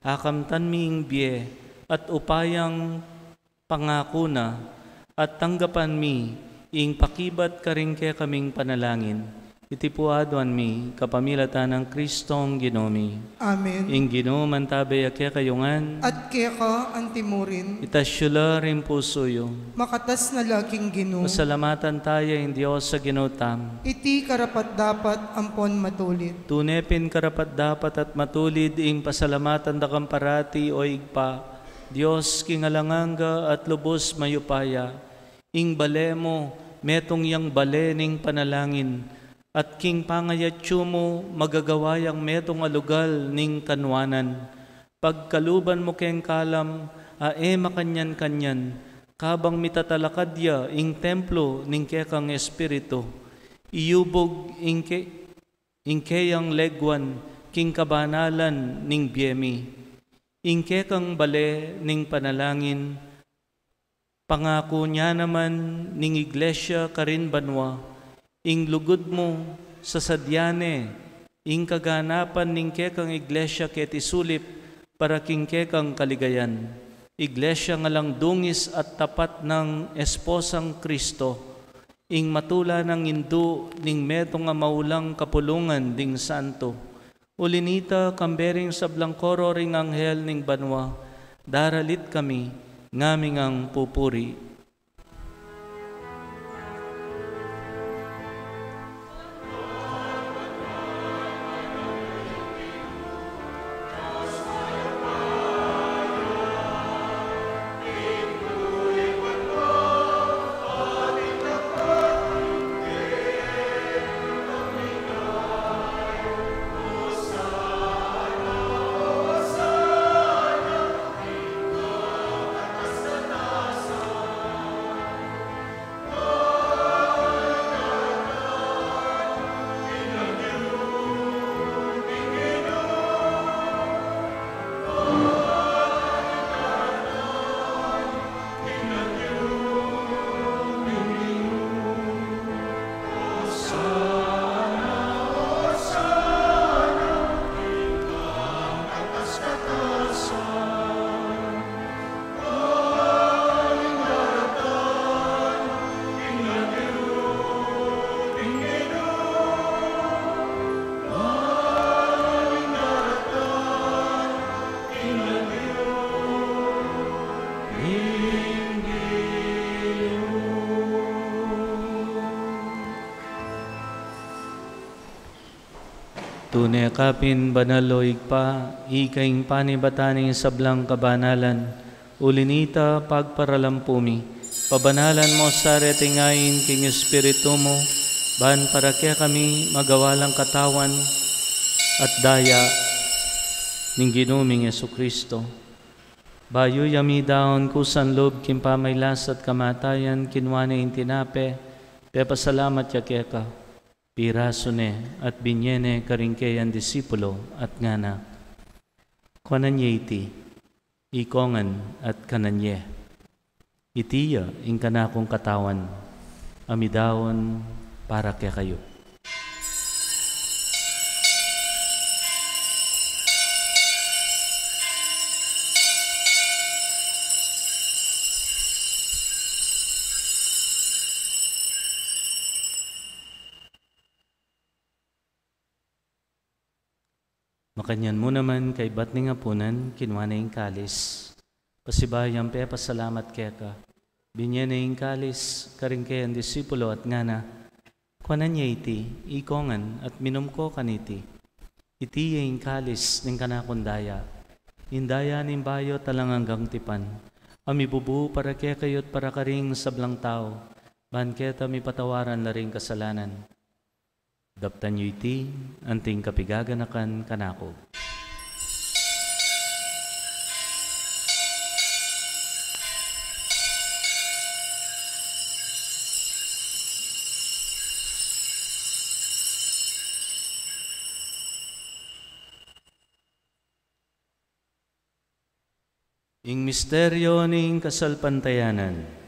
akamtan mi ing bie at upayang pangaku na, at tanggapan mi ing pakibat karing kekaming panalangin. Iti pu aduan mi kapamilatan nang Kristong Ginu mi. Amen. Ing Ginu mantabe ya kekayu ngan. At keka antimurin. Itas yu la ring pusu yu. Makatas na la king Ginu. Pasalamatan taya ing Dios a Ginu tamu. Iti karapat-dapat ampon matulid. Tune pin karapat-dapat at matulid ing pasalamatan da kang parati, o Ibpa, Dios king alang angga at lubus mayupaya. Ing bale mu, metung yang bale ning panalangin, at king pangayatsu mu, magagawa yang metung a lugal ning kanuanan. Pagkaluban mu keng kalam a e makanyan-kanyan, kabang mitatalakad ya ing templo ning kekang Espiritu. Iyubug ing ke-, ing keyang leguan king kabanalan ning bie mi. Ing kekang bale ning panalangin, pangaku nya naman ning Iglesia karin banua. Ing lugud mu, sasadya ne ing kaganapan ning kekang Iglesia keti sulip para king kekang kaligayan. Iglesia ngalang dungis at tapat nang esposang Kristo, ing matula nang indu ning metung a maulang kapulungan ding santo. Uli nita, kambe ring sablang koro ring anghel ning banua, daralit kami, ngaming ngang pupuri. Tune ka pin banal, o Ibpa, ika ing panibatan ning sablang kabanalan. Uli nita, pagparalampu mi, pabanalan mu sa reting ain king Espiritu mu, ban para kekami magawa lang katawan at daya ning Ginu ming Jesucristo. Bayu ya midaun kusan lub king pamagkasakit at kamatayan, kinua ne ing tinape, pepasalamat ya keka, pirasu ne at binye ne karing keyang disipulo at ngana: Kuanan ye iti, ikongan at kanan ye. Iti ya ing kanakung katawan a midaun para kekayu. Makanyan mu naman kaibat ning apunan, kinua ne ing kalis, pasibayu yang pepasalamat keka, binye ne ing kalis karing keyang disipulo at ngana: Kuanan ye iti, ikongan at minum ko kaniti. Iti ya ing kalis ning kanakung daya, ing daya ning bayu at alang anggang tipan, a mibubu para kekayu at para karing sablang tau, ban keta mipatawaran la ring kasalanan. Daptan yu iti, anting kapigaganakan kanaku. Ing misteryo ning kasalpantayanan.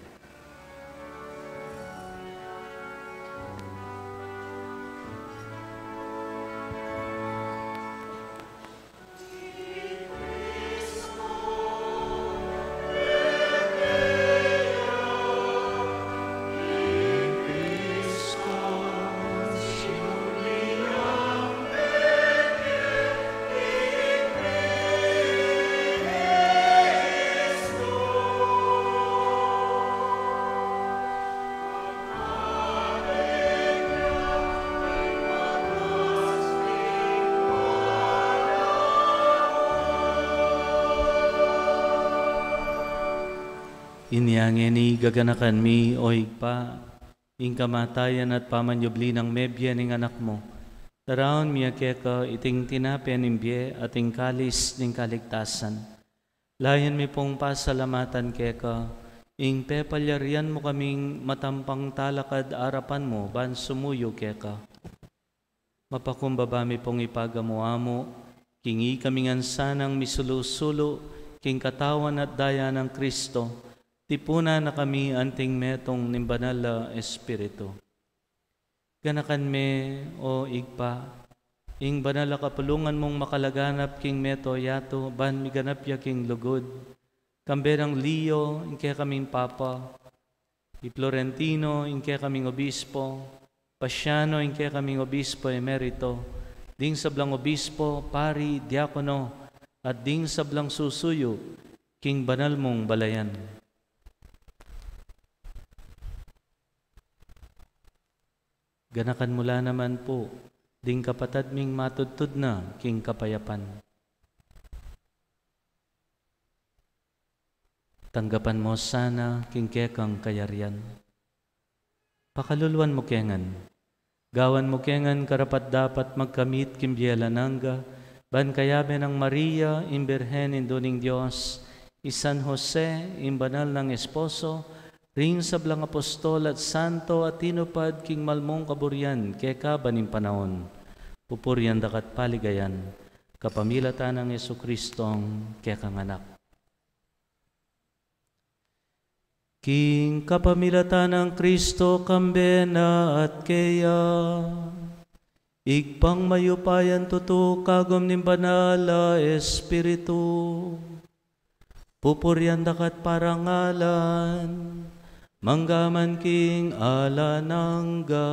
Inya ngeni gaganakan mi, o Ibpa, ing kamatayan at pamanyubli nang mebie ning Anak mu. Daraun mi ya keka iting tinape ning bie at ing kalis ning kaligtasan. Layun mi pung pasalamatan keka ing pepalyarian mu kaming matampang talakad arapan mu ban sumuyu keka. Mapakumbaba mi pung ipagamu-amu king ikami ngan sanang misulu-sulu king katawan at daya nang Kristo, tipunan na kami anting metung ning Banal a Espiritu. Ganakan me, o Ibpa, ing banal a kapulungan mung makalaganap king mabilug a yatu, ban miganap ya king lugud, kambe nang Leo, ing kekaming Papa, i Florentino, ing kekaming Obispo, Pasiano, ing kekaming Obispo Emerito, ding sablang obispo, pari, diakono, at ding sablang susuyu king banal mung balayan. Ganakan mu la naman pu ding kapatad ming matudtud na king kapayapan. Tanggapan mu sana king kekang kayarian. Pakaluluan mu ke ngan. Gawan mu ke ngan karapat-dapat magkamit king bie alang angga, ban kayabe nang Maria, ing Birhen Indu ning Dios, i San Jose, ing banal nang esposo, ring sablang apostol at santo a tinupad king malmung kaburian keka ban ing panaun. Pupurian daka at paligayan, kapamilatan nang Jesucristong kekang Anak. King kapamilatan nang Kristo, kambe na at keya, Ibpang mayupayang tutu, kagum ning Banal a Espiritu, pupurian daka at parangalan, mangga man king alang angga.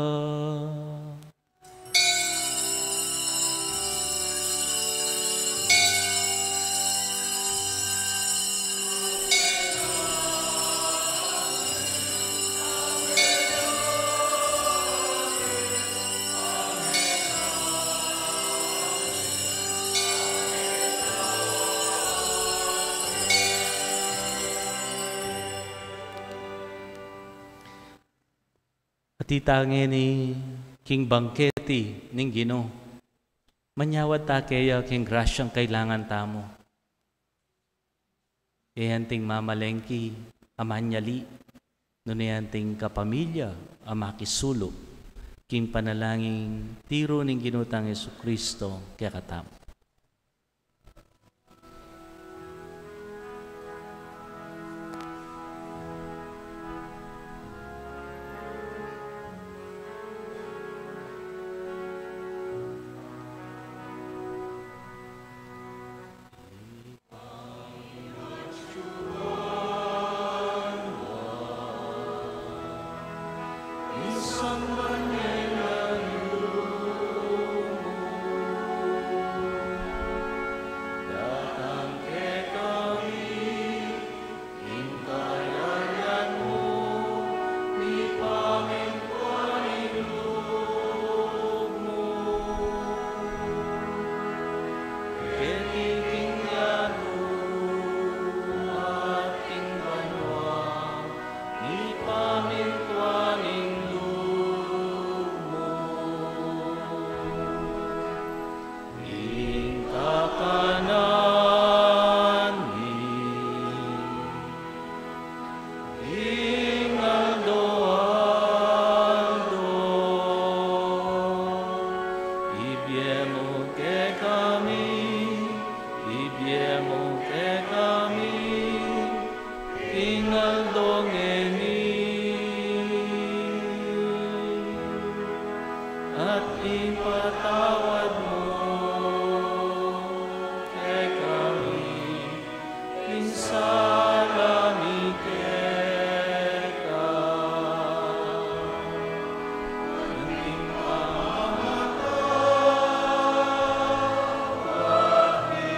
At ita ngeni king bangketi ning Ginu, manyawad ta keya king grasyang kailangan tamu. E anting mamalengki a manyali, nune anting kapamilya a makisulu king panalangin tiru ning Ginu tang Jesucristo kekatamu. Ing kakanan mi king aldo-aldo, ibie mu kekami, ibie mu kekami ing aldo ngeni, at ipatawad mu kekami ing sala mi keka, anti ing pamamatawad mi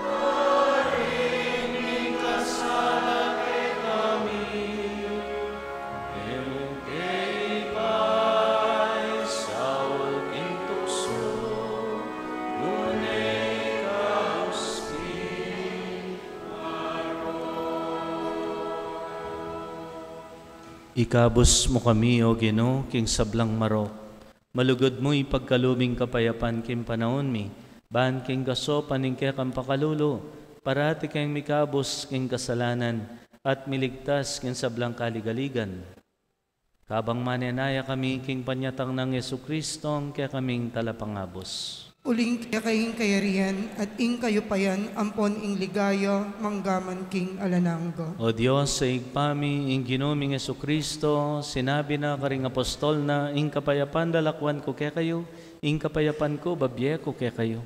karing mikasala kekami, e mu ke ipaisaul king tuksu, nune ikabus mi. Ikabus mu kami, O Ginu, king sablang marok. Malugud mu ipagkalub ing kapayapan king panaun mi, ban king kasopan ning kekang pakalulu, parati keng mikabus king kasalanan at miligtas king sablang kaligaligan. Kabang manenaya kami king panyatang nang Jesucristo, ing kekaming Talapangabus. Uling keka ing kayarian at ing kayupayan ampon ing ligaya manggaman king alang angga. O Dios, a Ibpa mi, ing Ginu ming Jesucristo, sinabi na karing apostol na, "Ing kapayapan lalakwan ku kekayu, ing kapayapan ku bibie ku kekayu."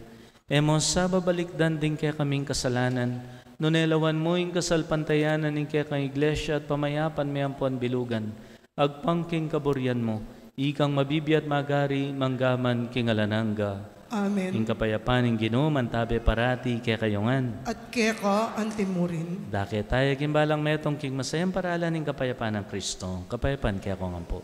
E mu sa babalikdan ding kekaming kasalanan, nune lawan mu ing kasalpantayanan ning kekang Iglesia at pamayapan mi ampon bilugan, agpang king kaburian mu, ikang mabibie at magari manggaman king alang angga. Amen. Ing kapayapan ning Ginu mantabe parati kekayu ngan. At keka antimurin. Dake taya king balang metung king masayang paralan ning kapayapan nang Kristo, kapayapan kekongan pu.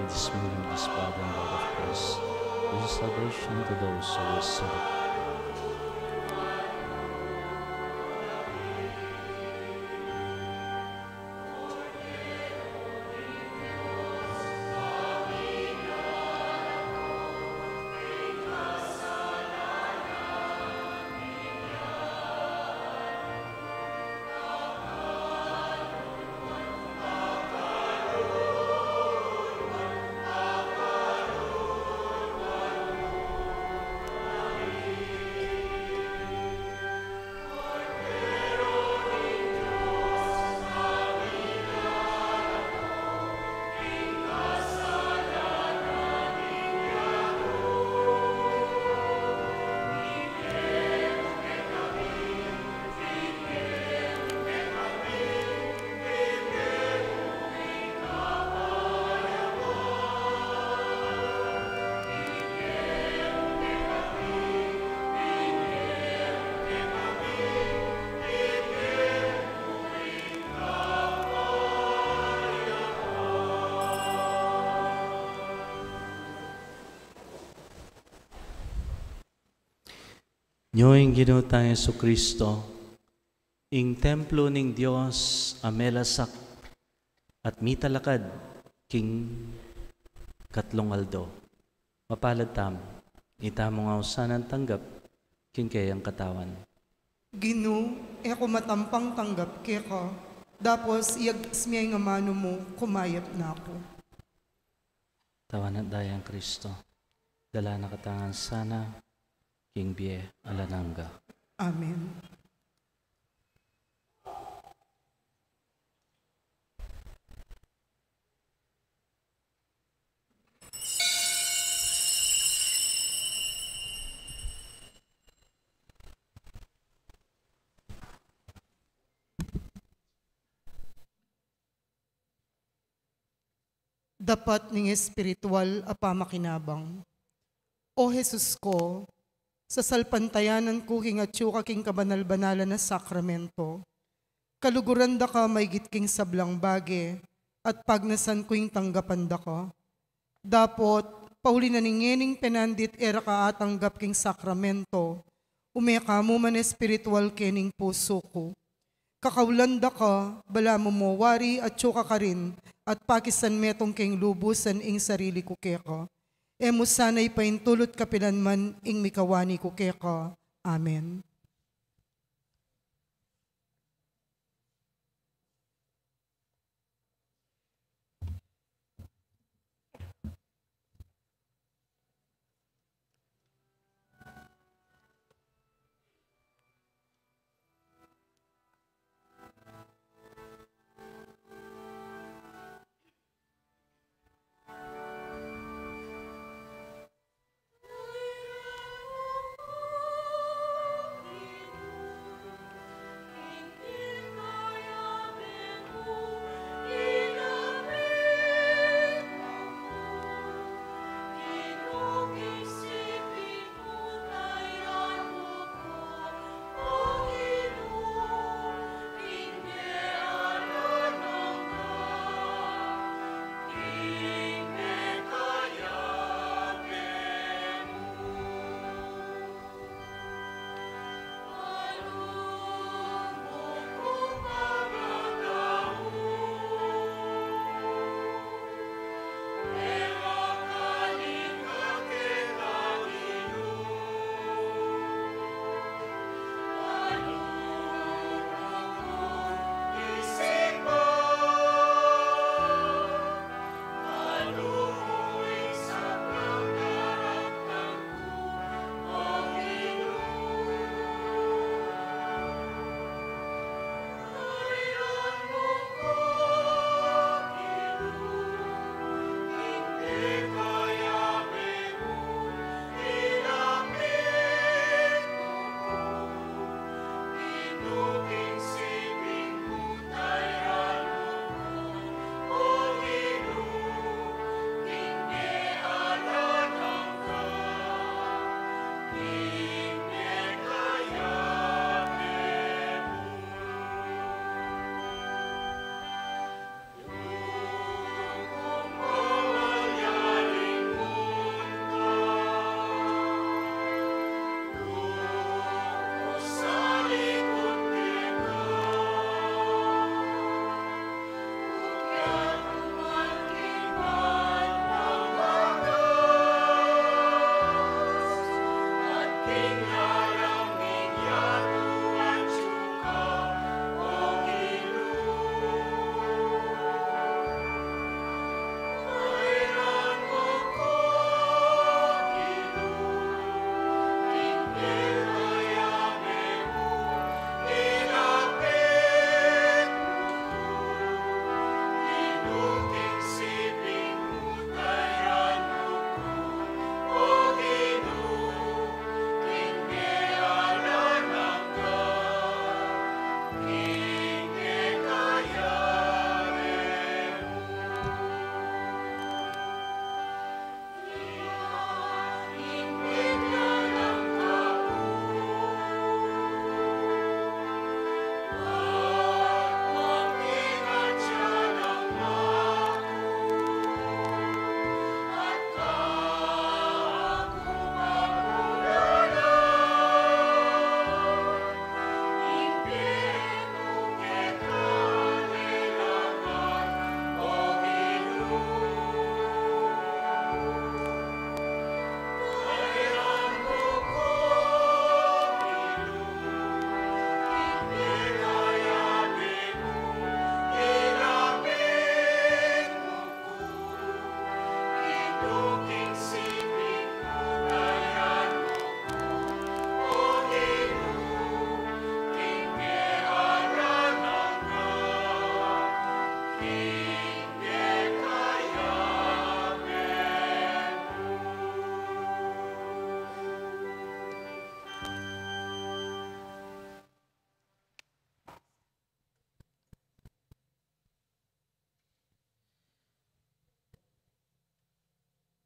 It is meaning this body and blood of Christ, which is salvation to those who receive it. Nyo ing Ginu tang Jesucristo, ing templo ning Dios a melasak at mitalakad king katlung aldo. Mapalad tamu, itamu nga usanang tanggap king keyang katawan. Ginu, e ku matampang tanggap keka, dapot iyagas mi ing amanu mu, kumayap na ku. Katawan at dayang Kristo, dala na katamu ngan sana king bie alang angga. Amen. Dapat ning espiritual a pamakinabang. O Jesus ku, sasalpantayanan ku king atyu ka king kabanal-banalan a sakramento. Kaluguran da ka maigit king sablang bage, at pagnasan ku ing tanggapan da ka. Dapot, pauli na ning ngening penandit e ra ka atanggap king sakramento, Ume ka mu man espiritual kening pusu ku. Kakaulan da ka, balamu mo wari atyu ka karin, at pakisan metung keng lubusan ing sarili ku keka. E mu sana ipaintulut kapilan man ing mikawani ku keka. Amen.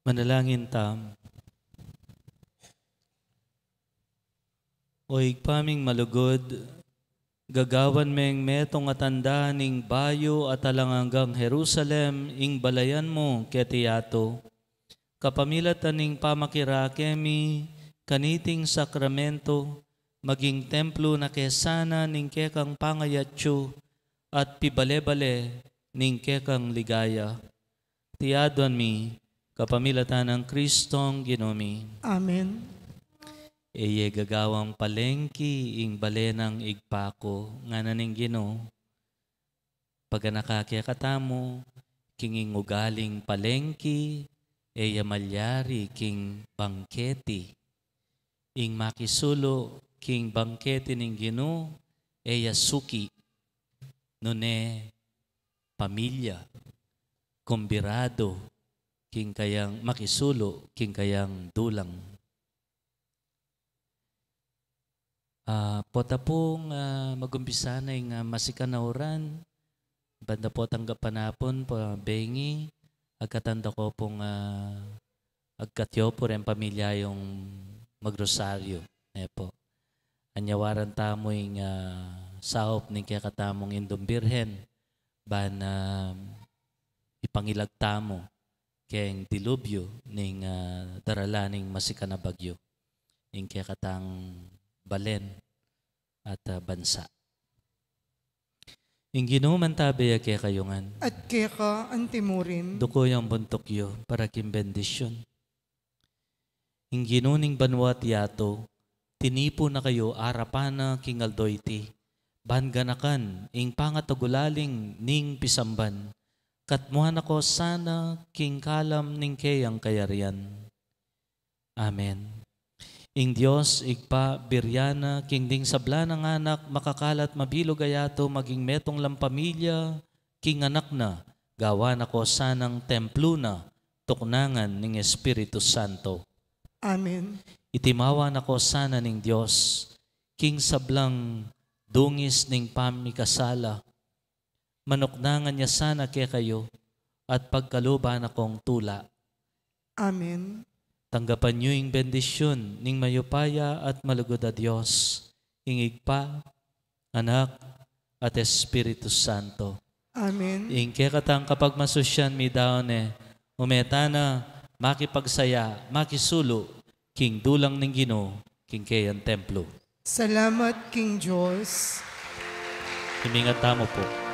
Manalangin tamu. O Ibpa ming malugud, gagawan meng metung a tanda ning bayu at alang anggang Jerusalem, ing balayan mu keti yatu. Kapamilatan ning pamakirake mi kaniting sakramento, maging templo na ke sana ning kekang pangayatsu at pibale-bale ning kekang ligaya. Iti aduan mi kapamilatan nang Kristong Ginu mi. Amen. E ye gagawang palengki ing bale nang Ibpa ku, ngana ning Ginu. Paganaka kekatamu, king ing ugaling palengki, e ya malyari king bangketi. Ing makisulu king bangketi ning Ginu, e ya suki, nune pamilya, kumbiradu, king kayang makisulu, king kayang dulang. Ah, pota pung, ah, magumpisa na ing, ah, masikan a uran. Banda po tanggapan na pun, po, bengi, agkatan da ko pung, ah, agkat yu pu reng pamilya yung magrosaryo. E po. Anyawaran tamu ing, ah, saup ning kekatamung Indung Birhen, ban, ah, ipangilag tamu keng dilubyu ning, ah, daralan ning masikan a bagyu, ing kekatang balen at, ah, bansa. Ing Ginu mantabe ya kekayu ngan. At keka antimurin. Duku yang buntuk yu para king bendisyun. Ing Ginu ning banua at yatu, tinipu na kayu arapan na king aldo iti, ban ganakan ing pangatagulaling ning pisamban, katmuan na ko sana king kalam ning keyang kayarian. Amen. Ing Dios Ibpa, birian na king ding sabla nang anak, makakal at mabilug a yatu, maging metung lang pamilya king anak na, gawan na ko sanang templo na, tuknangan ning Espiritu Santo. Amen. Iti mawa na ko sana ning Dios, king sablang dungis ning pamikasala, manuknangan ya sana kekayu, at pagkaluban na kong tula. Amen. Tanggapan yu ing bendisyun ning mayupaya at malugud a Dios, ing Ibpa, Anak, at Espiritu Santo. Amen. Ing kekatang kapagmasusyan midaun ne, ume tana, makipagsaya, makisulu, king dulang ning Ginu, king keyang templo. Salamat king Dios. Imingat tamu pu.